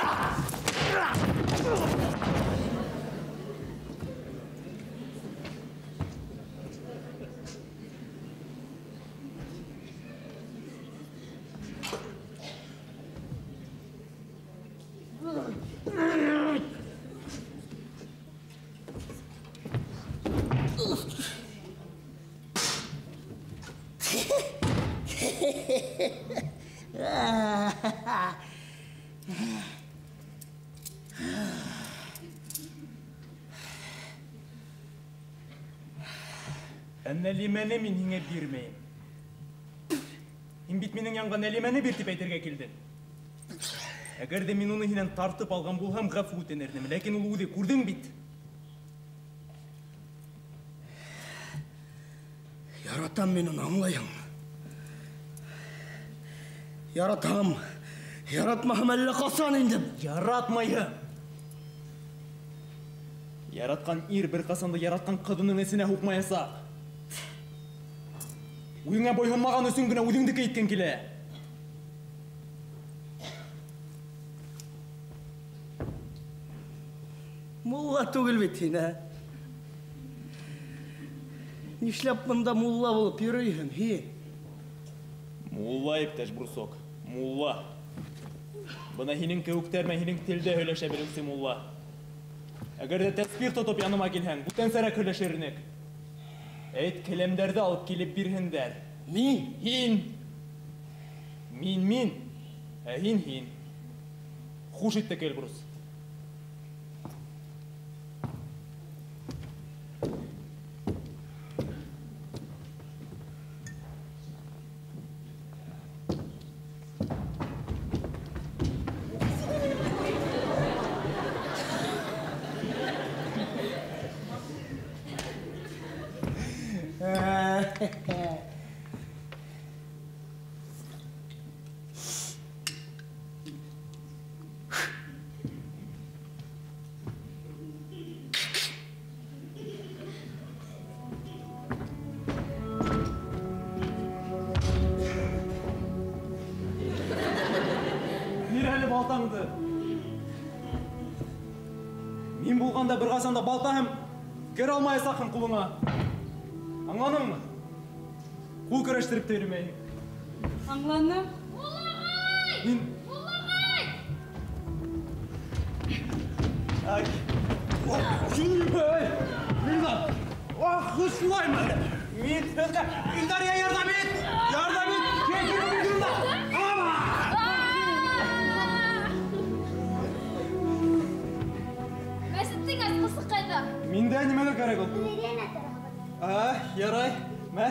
Ә Нәлимәне мин һиңә бирмәйем. Һин бит минең янға Нәлимәне бир тип әйтергә килдең. Әгәр ҙә мин уны һинән тартып алған булһам, ғәфү үтенер инем. Ләкин ул үҙе, күрҙең бит. Яратам мин уны, аңлайым. Яратам. Яратмаһам әллә ҡасан инде. Яратмайһың. Яратҡан ир бер ҡасан да яратҡан ҡыҙының эсенә һуҡмаясаҡ. Үҙеңә буйһонмаған өсөн генә үҙеңдеке иткең килә. Мулла түгел бит һин, ә? Нишләп бында мулла булып йөрөйһөң, һин? Мулла, иптәш Брусок, мулла. Бына һинең кеүектәр менән һинең телдә һөйләшә белеүсе мулла. Әгәр ҙә тәсбих тотоп яныма килһәң, бүтәнсәрәк һөйләшер инек. Әйт, келәмдәрҙе алып килеп бирһендәр. Мин? Һин. Мин, мин. Ә һин, һин. Хуш иттек, Эльбрус. Балтаңды. Мин булғанда бер ҡасан да балта һәм кер алмаясаҡһың ҡулыңа. Аңланыңмы? Ҡул көрәштереп тә йөрөмәйһең. Аңланым. Муллағай! Мин Муллағай! Ай! Эй! Илдар! Ах, шулаймы? Мин һеҙгә Илдар, ярҙам ит! Ярҙам ит! Кил, кил, Илдар! Ама! Мәсеттең асҡысы ҡайҙа? Миндә нимәгә кәрәк ул? А, ярай. Мә.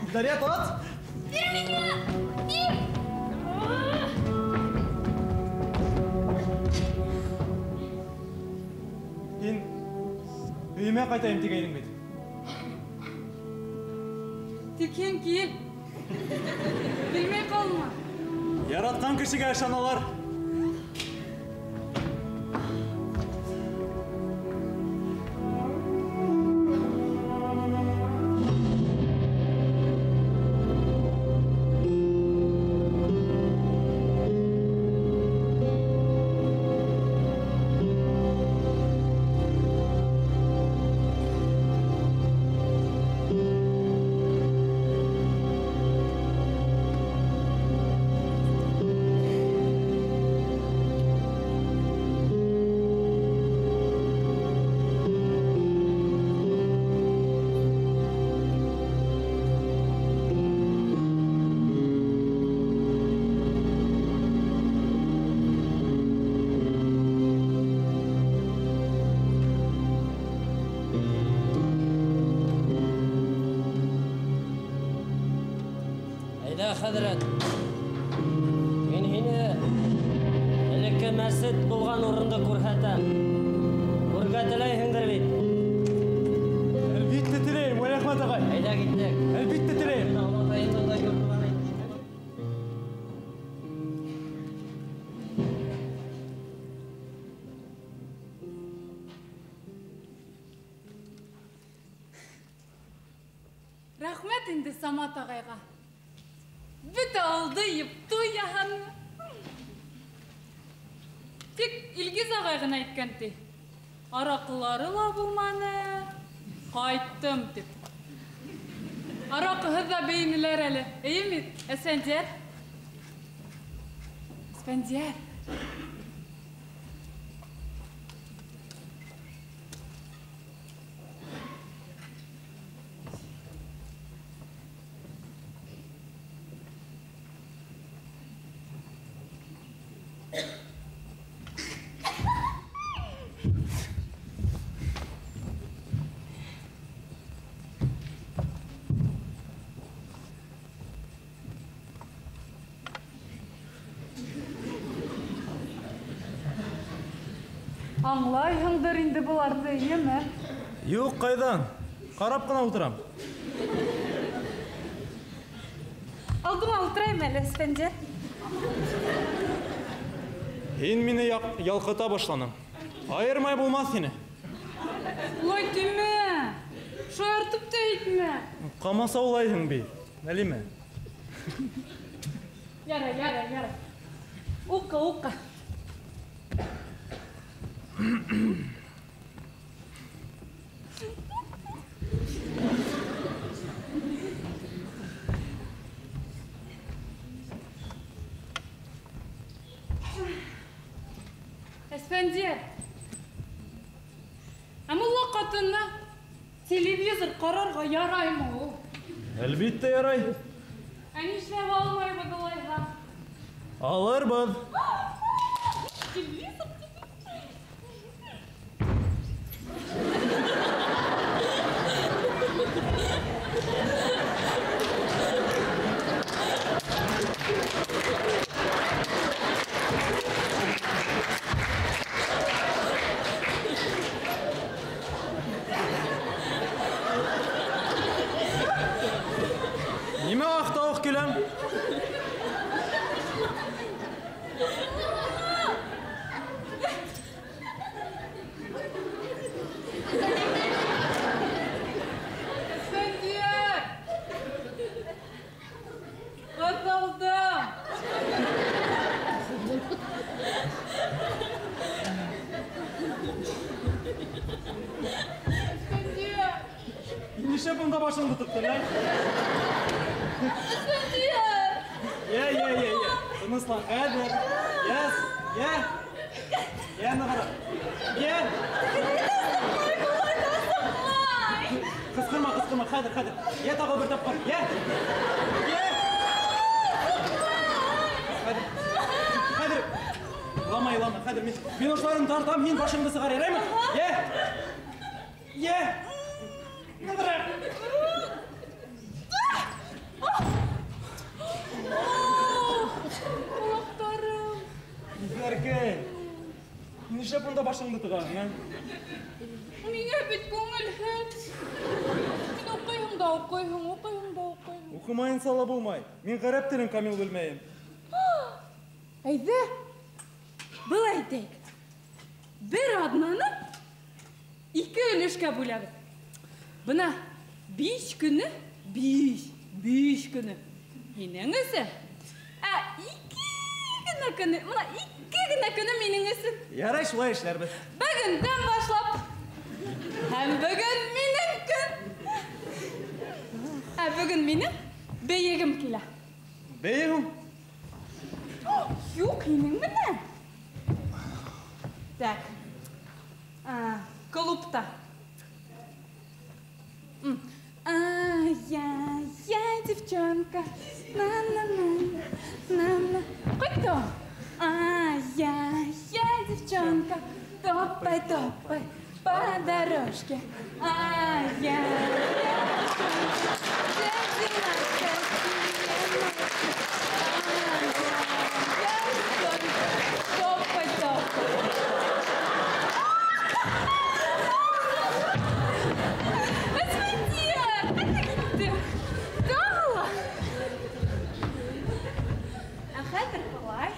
Илдария, тот. Бир миңә! Бир! Һин өйөмә ҡайтайым тигәйнең бит. Тик һин кил. Килмәй ҡалма. Яратҡан кешегә ышаналар. Хәҙрәт, мин һине элекке мәсет булған урынды күрһәтәм. Күргә теләйһеңдер бит. Әлбиттә теләйем, Вәлиәхмәт ағай. Әйҙә киттек. Әлбиттә теләйем. Рәхмәт инде Самат ағайға. Бөтә алды йып туй яһаны. Тик Илгиз ағай ғына әйткән ти. Араҡылары ла булманы, ҡайттым тип. Араҡыһыҙ ҙа бейенеләр әле. Эйеме, Әсфәндиәр? Әсфәндиәр. Аңлайһыңдыр инде быларҙы, эйеме? Юҡ, ҡайҙан? Ҡарап ҡына ултырам. Алдыңа ултырайым әле, Әсфәндиәр. Һин мине ялҡыта башланың. Айырмай булмаҫ һине. Улай тимә. Шаяртып та әйтмә. Ҡамасаулайһың бит, Нәлимә. Ярай, ярай, ярай. Уҡы, уҡы. Әсфәндиәр, ә мулла ҡатынына телевизор ҡарарға яраймы ул? Әлбиттә ярай. Ә нишләп алмайбыҙ улайһа? Алырбыҙ. Телевизор. Нимә аҡтауыҡ киләм? Әсфәндиәр! Ҡыҫылдым. Әсфәндиәр! Нишләп бында башыңды тыҡтың, ә? Әсфәндиәр! Йә, йә, йә, йә. Тыныслан, хәҙер. Йәс, йә. Йә, нығыраҡ. Йә. Ҡысҡырма, ҡысҡырма, хәҙер, хәҙер. Йә, тағы бер тапҡыр. Йә. Йә. Хәҙер. Хәҙер. Илама, илама, хәҙер. Мин ушларын тартам, һин башыңды сығар, яраймы? Йә. Йә. Нығыраҡ. Ҡолаҡтарым. Иҫәркәй. Нишләп унда башыңды тығаһың, ә? Миңә бит күңелһеҙ. Һин уҡыйһың да уҡыйһың, уҡыйһың да уҡыйһың. Уҡымайынса ла булмай. Мин ғәрәп телен камил белмәйем. Әйҙә, былай итәйек. Бер аҙнаны ике өлөшкә бүләбеҙ. Бына 5 көнө, 5 көнө һинең өсөн. Ә 2 генә көнө, бына 2 генә көнө минең өсөн. Ярай, шулай эшләрбеҙ. Бөгөндән башлап. Һәм бөгөн минең көн. Ә бөгөн минең бейегем килә. Бейегең? Юҡ, һинең менән. Так. Клубта. Ай-яй-яй, девчонка. На-на-на, на-на. Ҡайтты. Ай-яй-яй, девчонка. Топай, топай по дорожке. Ай-яй-яй, девчонка. Дядя Настя, ай-яй-яй, девчонка. Топай, топай. Әсфәндиәр, ҡайҙа китте? Тағы ла. Ә хәҙер былай.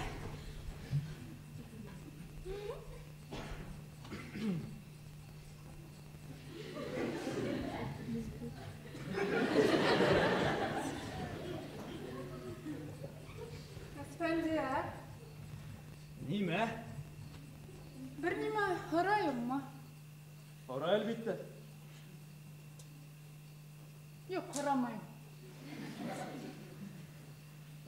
Әсфәндиәр. Нимә? Бер нимә һорайыммы? Һора, әлбиттә. Юҡ, һорамайым.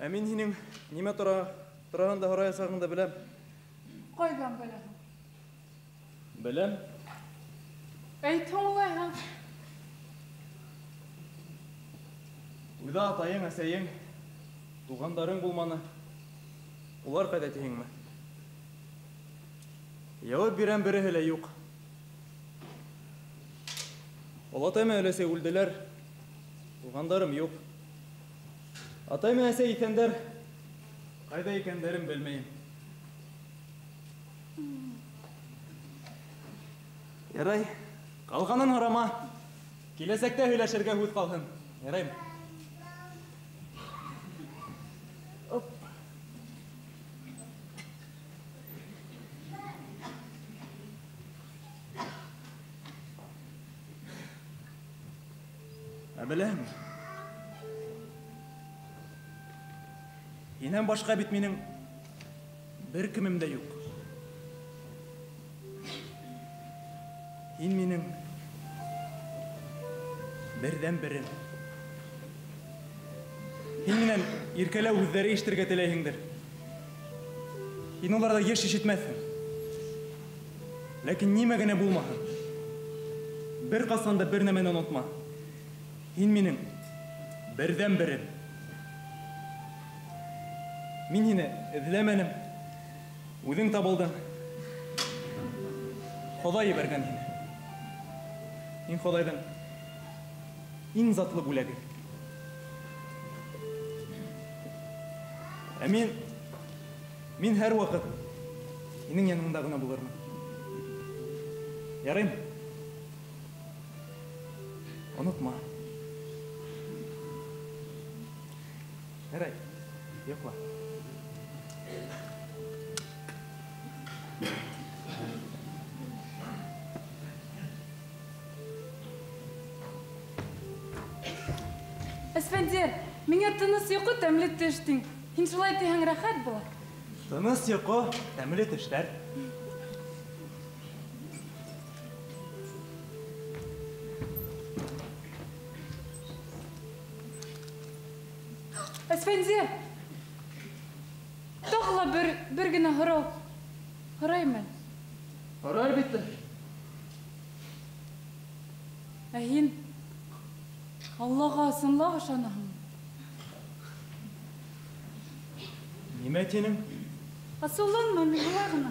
Ә мин һинең нимә тураһында һораясағыңды беләм. Ҡайҙан беләһең? Беләм. Әйт һуң улайһа. Уйҙа атайың, әсәйең, туғандарың булманы. Улар ҡайҙа тиһеңме? Яуап бирәм, береһе лә юҡ. Олатай менән өләсәй үлделәр, туғандарым юҡ. Атай менән әсәй иҫәндәр, ҡайҙа икәндәрен белмәйем. Ярай, ҡалғанын һорама. Киләсәктә һөйләшергә һүҙ ҡалһын. Яраймы? Оп. Ә беләһеңме? Һинән башҡа бит минең бер кемем дә юҡ. Һин минең берҙән-берем. Һин минән иркәләү һүҙҙәре ишетергә теләйһеңдер. Һин уларҙы йыш ишетмәҫһең. Ләкин нимә генә булмаһын, бер ҡасан да бер нәмәне онотма. Һин минең берҙән-берем. Мин һине эҙләмәнем, үҙең табылдың. Хоҙай ебәргән һине. Һин Хоҙайҙың иң затлы бүләге. Ә мин һәр ваҡыт һинең яныңда ғына булырмын. Яраймы? Онотма. Ярай, йоҡла. Әсфәндиәр, миңә тыныс йоҡо, тәмле төш тиң. Һин шулай тиһәң рәхәт була. Тыныс йоҡо, тәмле төштәр. Әсфәндиәр, тағы ла бер генә һорау. Һорайым әле. Һора, әлбиттә. Ә һин Аллаға ысынлап ышанаһыңмы? Нимә тинең? Асыуланма, мин былай ғына.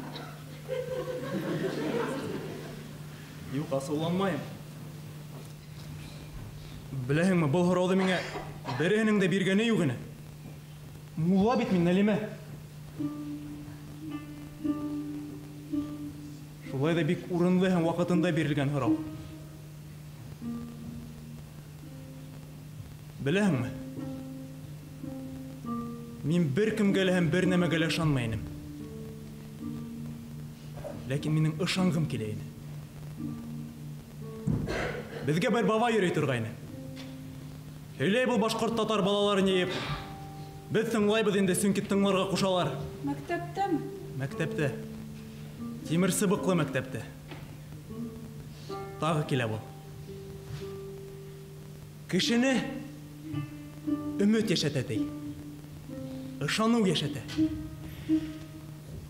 Юҡ, асыуланмайым. Беләһеңме, был һорауҙы миңә береһенең дә биргәне юҡ ине. Мулла бит мин, Нәлимә. Шулай ҙа бик урынлы һәм ваҡытында бирелгән һорау. Беләһеңме? Мин бер кемгә лә һәм бер нәмәгә лә ышанмай инем. Ләкин минең ышанғым килә ине. Беҙгә бер бабай йөрөй торғайны. Һөйләй был башҡорт татар балаларын йыйып. Беҙ тыңлайбыҙ инде, сөнки тыңларға ҡушалар. Мәктәптәме? Мәктәптә. Тимер сыбыҡлы мәктәптә. Тағы килә был. Кешене өмөт йәшәтә ти. Ышаныу йәшәтә.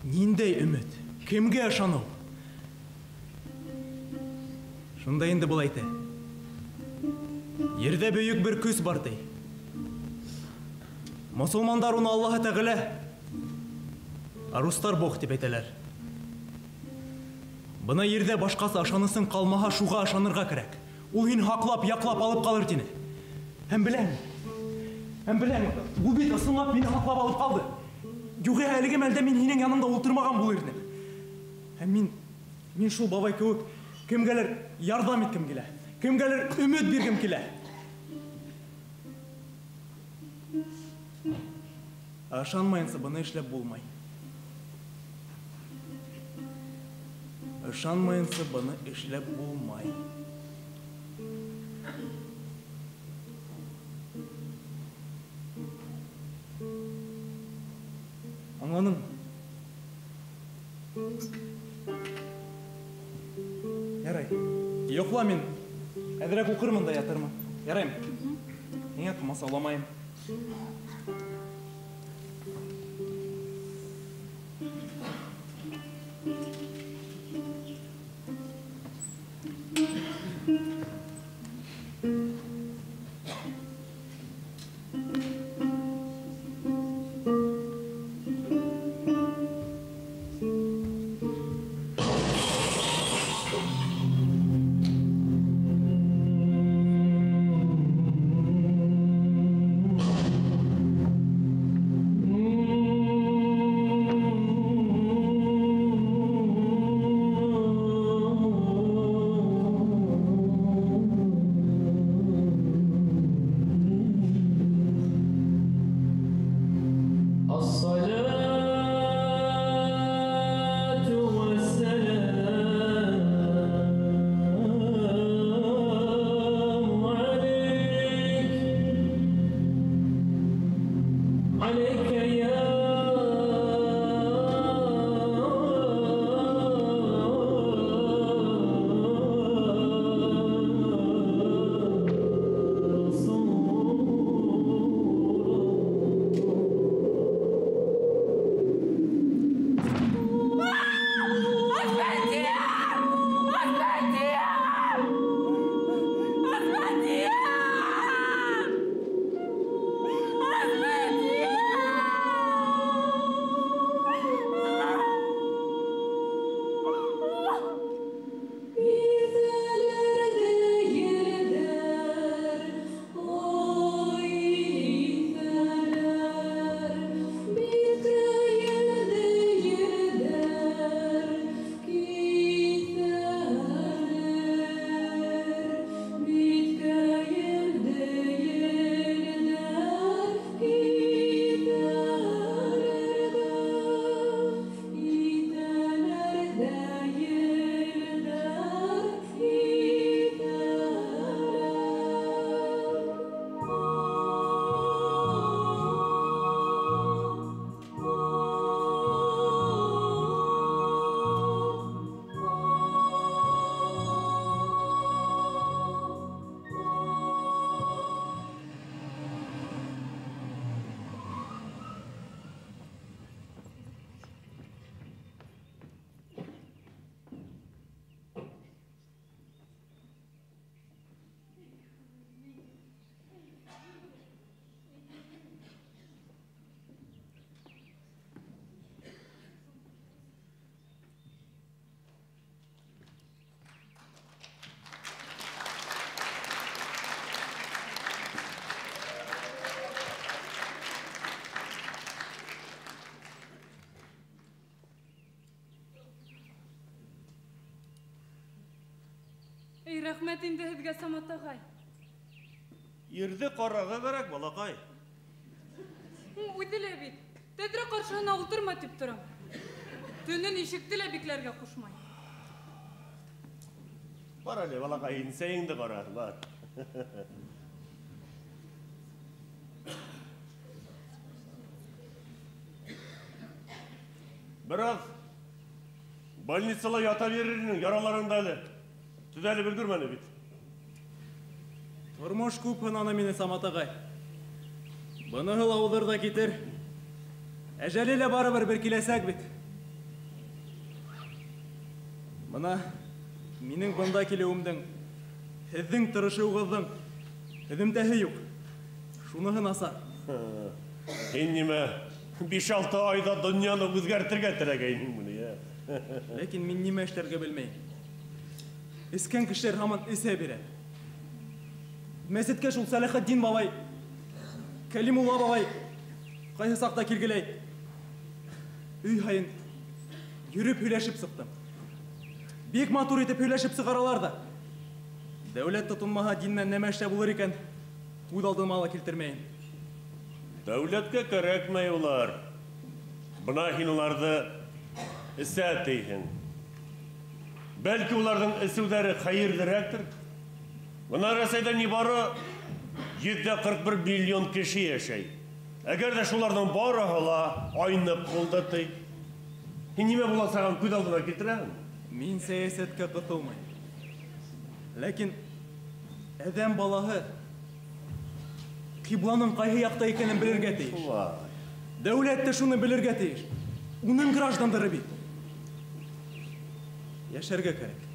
Ниндәй өмөт? Кемгә ышаныу? Шунда инде был әйтә. Ерҙә бөйөк бер көс бар ти. Мосолмандар уны Аллаһы Тәғәлә, ә рустар Бог тип әйтәләр. Бына ерҙә башҡаса ышанысың ҡалмаһа, шуға ышанырға кәрәк. Ул һин һаҡлап, яҡлап алып ҡалыр тине. Һәм беләһеңме, ул бит ысынлап мине һаҡлап алып ҡалды. Юғиһә әлеге мәлдә мин һинең яныңда ултырмаған булыр инем. Һәм мин шул бабай кеүек кемгәлер ярҙам иткем килә, кемгәлер өмөт биргем килә. Ә ышанмайынса быны эшләп булмай. Ышанмайынса быны эшләп булмай. Аңланыңмы? Ярай. Йоҡла мин. Әҙерәк уҡырмын да ятырмын. Яраймы? Һиңә ҡамасауламайым. عليك يا Рәхмәт инде һеҙгә, Самат ағай. Ирҙе ҡарарға кәрәк, балаҡай. Үҙе лә бит. Тәҙрә ҡаршыһына ултырма тип торам. Төнөн ишекте лә бикләргә ҡушмай. Бар әле, балаҡай, инсәйеңде ҡара, бар. Бер аҙ больницала ята бирер инең, яраларың да әле төҙәлеп өлгөрмәне бит. Тормош күп һынаны мине, Самат ағай. Быныһы ла уҙыр ҙа китер. Әжәле лә барыбер бер киләсәк бит. Бына минең бында килеүемдең, һеҙҙең тырышыуығыҙҙың һөҙөмтәһе юҡ. Шуныһы насар. Һин нимә, 5-6 айҙа донъяны үҙгәртергә теләгәйнеңме ни, ә? Ләкин мин нимә эшләргә белмәйем. Эскән кешеләр һаман эсә бирә. Мәсеткә шул Сәләхетдин бабай, Кәлимулла бабай ҡайһы саҡта килгеләй. Өй һайын йөрөп һөйләшеп сыҡтым. Бик матур итеп һөйләшеп сығаралар ҙа. Дәүләт тотонмаһа, дин менән нәмә эшләп булыр икән, күҙ алдыма ла килтермәйем. Дәүләткә кәрәкмәй улар. Бына һин уларҙы эсә тейһең. Бәлки уларҙың эсеүҙәре хәйерлерәктер. Бына Рәсәйҙә ни бары 141 миллион кеше йәшәй. Әгәр ҙә шуларҙың барыһы ла айнып булды ти. Һин нимә буласағын күҙ алдына килтерәһең? Мин сәйәсәткә ҡыҫылмайым. Ләкин әҙәм балаһы ҡибланың ҡайһы яҡта икәнен белергә тейеш. Дәүләт тә шуны белергә тейеш. Уның граждандары бит. Йәшәргә кәрәк.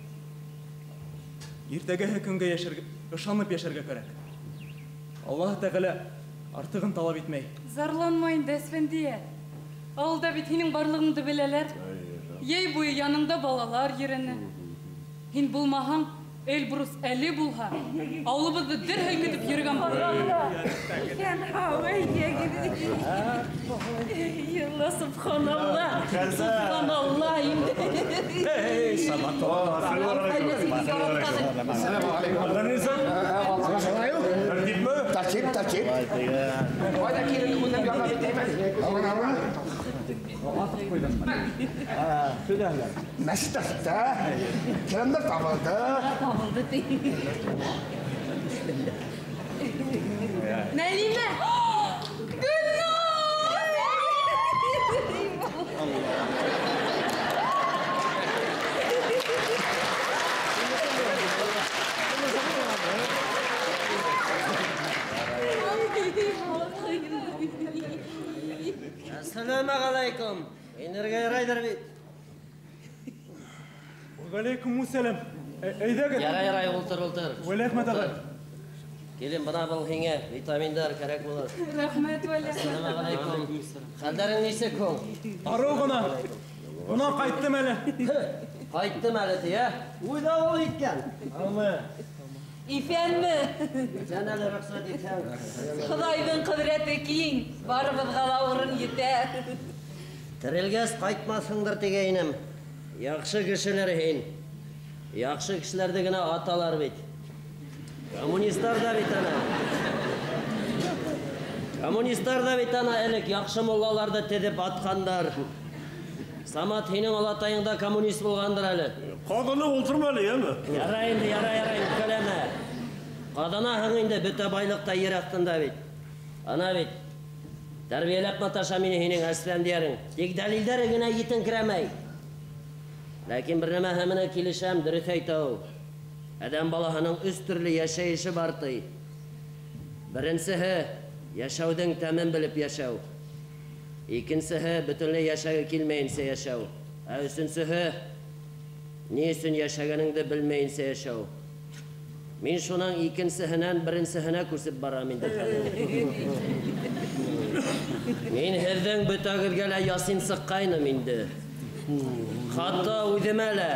Иртәгәһе көнгә йәшәргә, ышанып йәшәргә кәрәк. Аллаһ Тәғәлә артығын талап итмәй. Зарланма инде, Әсфәндиә. Ауылда бит һинең барлығыңды беләләр. Йәй буйы яныңда балалар йөрөнә. Һин булмаһаң, Эльбрус әле булһа, ауылыбыҙҙы дер һелкетеп йөрөгән булыр. Йылла, субханалла, субханалла инде. Эй, Самат. Тәртипме? Тәртип, тәртип. Ҡайҙа килен үҙем ярҙам итәйем әле. Мәсет асты, келемдер табылды. Табылды ти. Нәлимә! Гөлнур! Әссәләмәғәләйкүм. Инергә ярайҙыр бит. Вәғәләйкүмүссәләм. Әйҙәгеҙ. Ярай, ярай, ултыр, ултыр. Вәләхмәт ағай. Килен, бына был һиңә витаминдар кәрәк булыр. Рәхмәт, Вәләхмәт. Әссәләмәғәләйкүм. Хәлдәрең нисек һуң? Арыу ғына. Бына ҡайттым әле. Ҡайттым әле ти, ә? Уйҙа ул иткән. Алма. Иҫәнме? Иҫән әле, рөхсәт итһәң. Хоҙайҙың ҡөҙрәте киң, барыбыҙға ла урын етә. Терелгәс ҡайтмаҫһыңдыр тигәйнем. Яҡшы кешеләр һин. Яҡшы кешеләрҙе генә аталар бит. Коммунистар да бит ана. Коммунистар да бит ана элек яҡшы муллаларҙы теҙеп атҡандар. Самат, һинең олатайың да коммунист булғандыр әле. Ҡаҙаны ултырма әле, йәме? Ярай инде, ярай, ярай, үпкәләмә. Ҡаҙанаһың инде, бөтә байлыҡ та ер аҫтында бит. Ана бит. Тәрбиәләп маташа мине һинең Әсфәндиәрең. Тик дәлилдәре генә етенкерәмәй. Ләкин бер нәмәһе менән килешәм, дөрөҫ әйтә ул. Әҙәм балаһының өс төрлө йәшәйеше бар ти. Беренсеһе йәшәүҙең тәмен белеп йәшәү. Икенсеһе бөтөнләй йәшәге килмәйенсә йәшәү. Ә өсөнсөһө ни өсөн йәшәгәнеңде белмәйенсә йәшәү. Мин шуның икенсеһенән беренсеһенә күсеп барам инде хәҙер. Мин һеҙҙең бөтәгеҙгә лә ясин сыҡҡайным инде. Хатта үҙемә лә.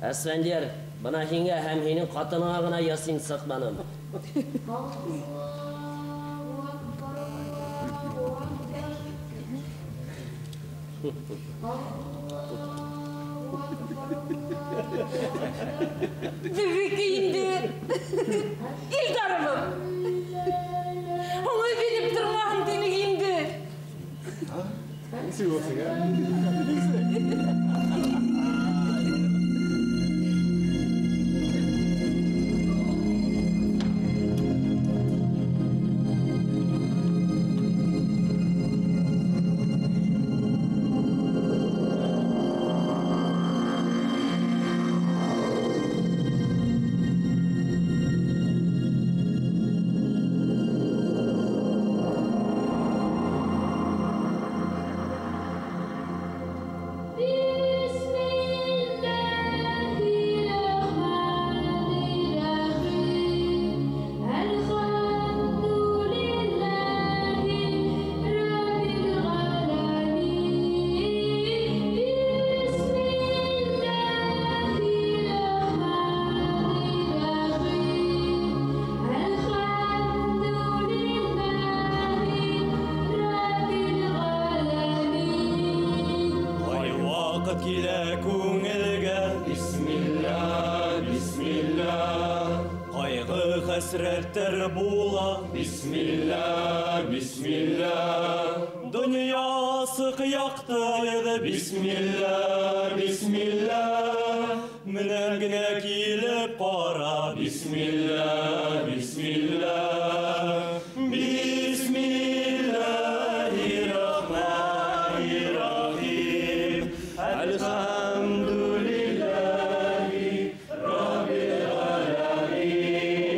Әсфәндиәр, бына һиңә һәм һинең ҡатыныңа ғына ясин сыҡманым. Беҙҙеке инде. Илдарыбыҙ. Уны белеп тормаһын тинек инде. Нисек булсын, ә? Хәсрәттәр була, бисмилла, бисмилла. Донъясы яҡты иде, бисмилла, бисмилла. Менән генә килеп ҡара, бисмилла, бисмилла. Бисмиллаһир-рахманир-рахим. Әлхәмдүлилләһи раббил аламин.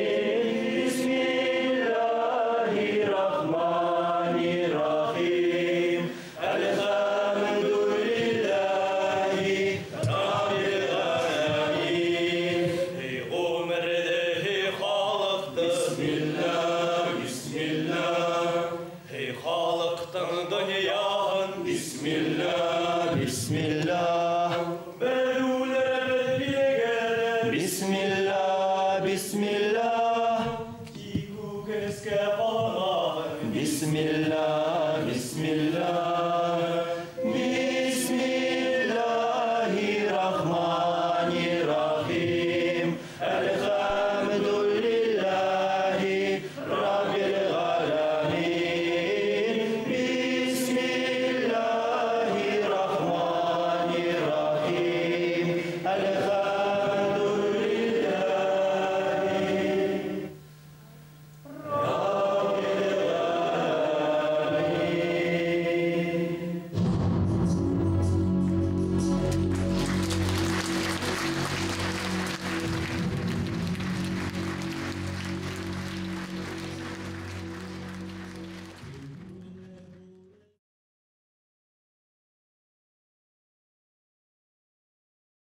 Бисмиллаһир-рахманир-рахим. Әлхәмдүлилләһи раббил аламин. Эй ғүмерҙе, эй халыҡты, бисмилла, бисмилла. Эй халыҡтың донъяһын, бисмилла, бисмилла. Беҙ үлербеҙ билгеле, бисмилла, бисмилла. Тик үкенескә ҡалмаһын, бисмилла, бисмилла.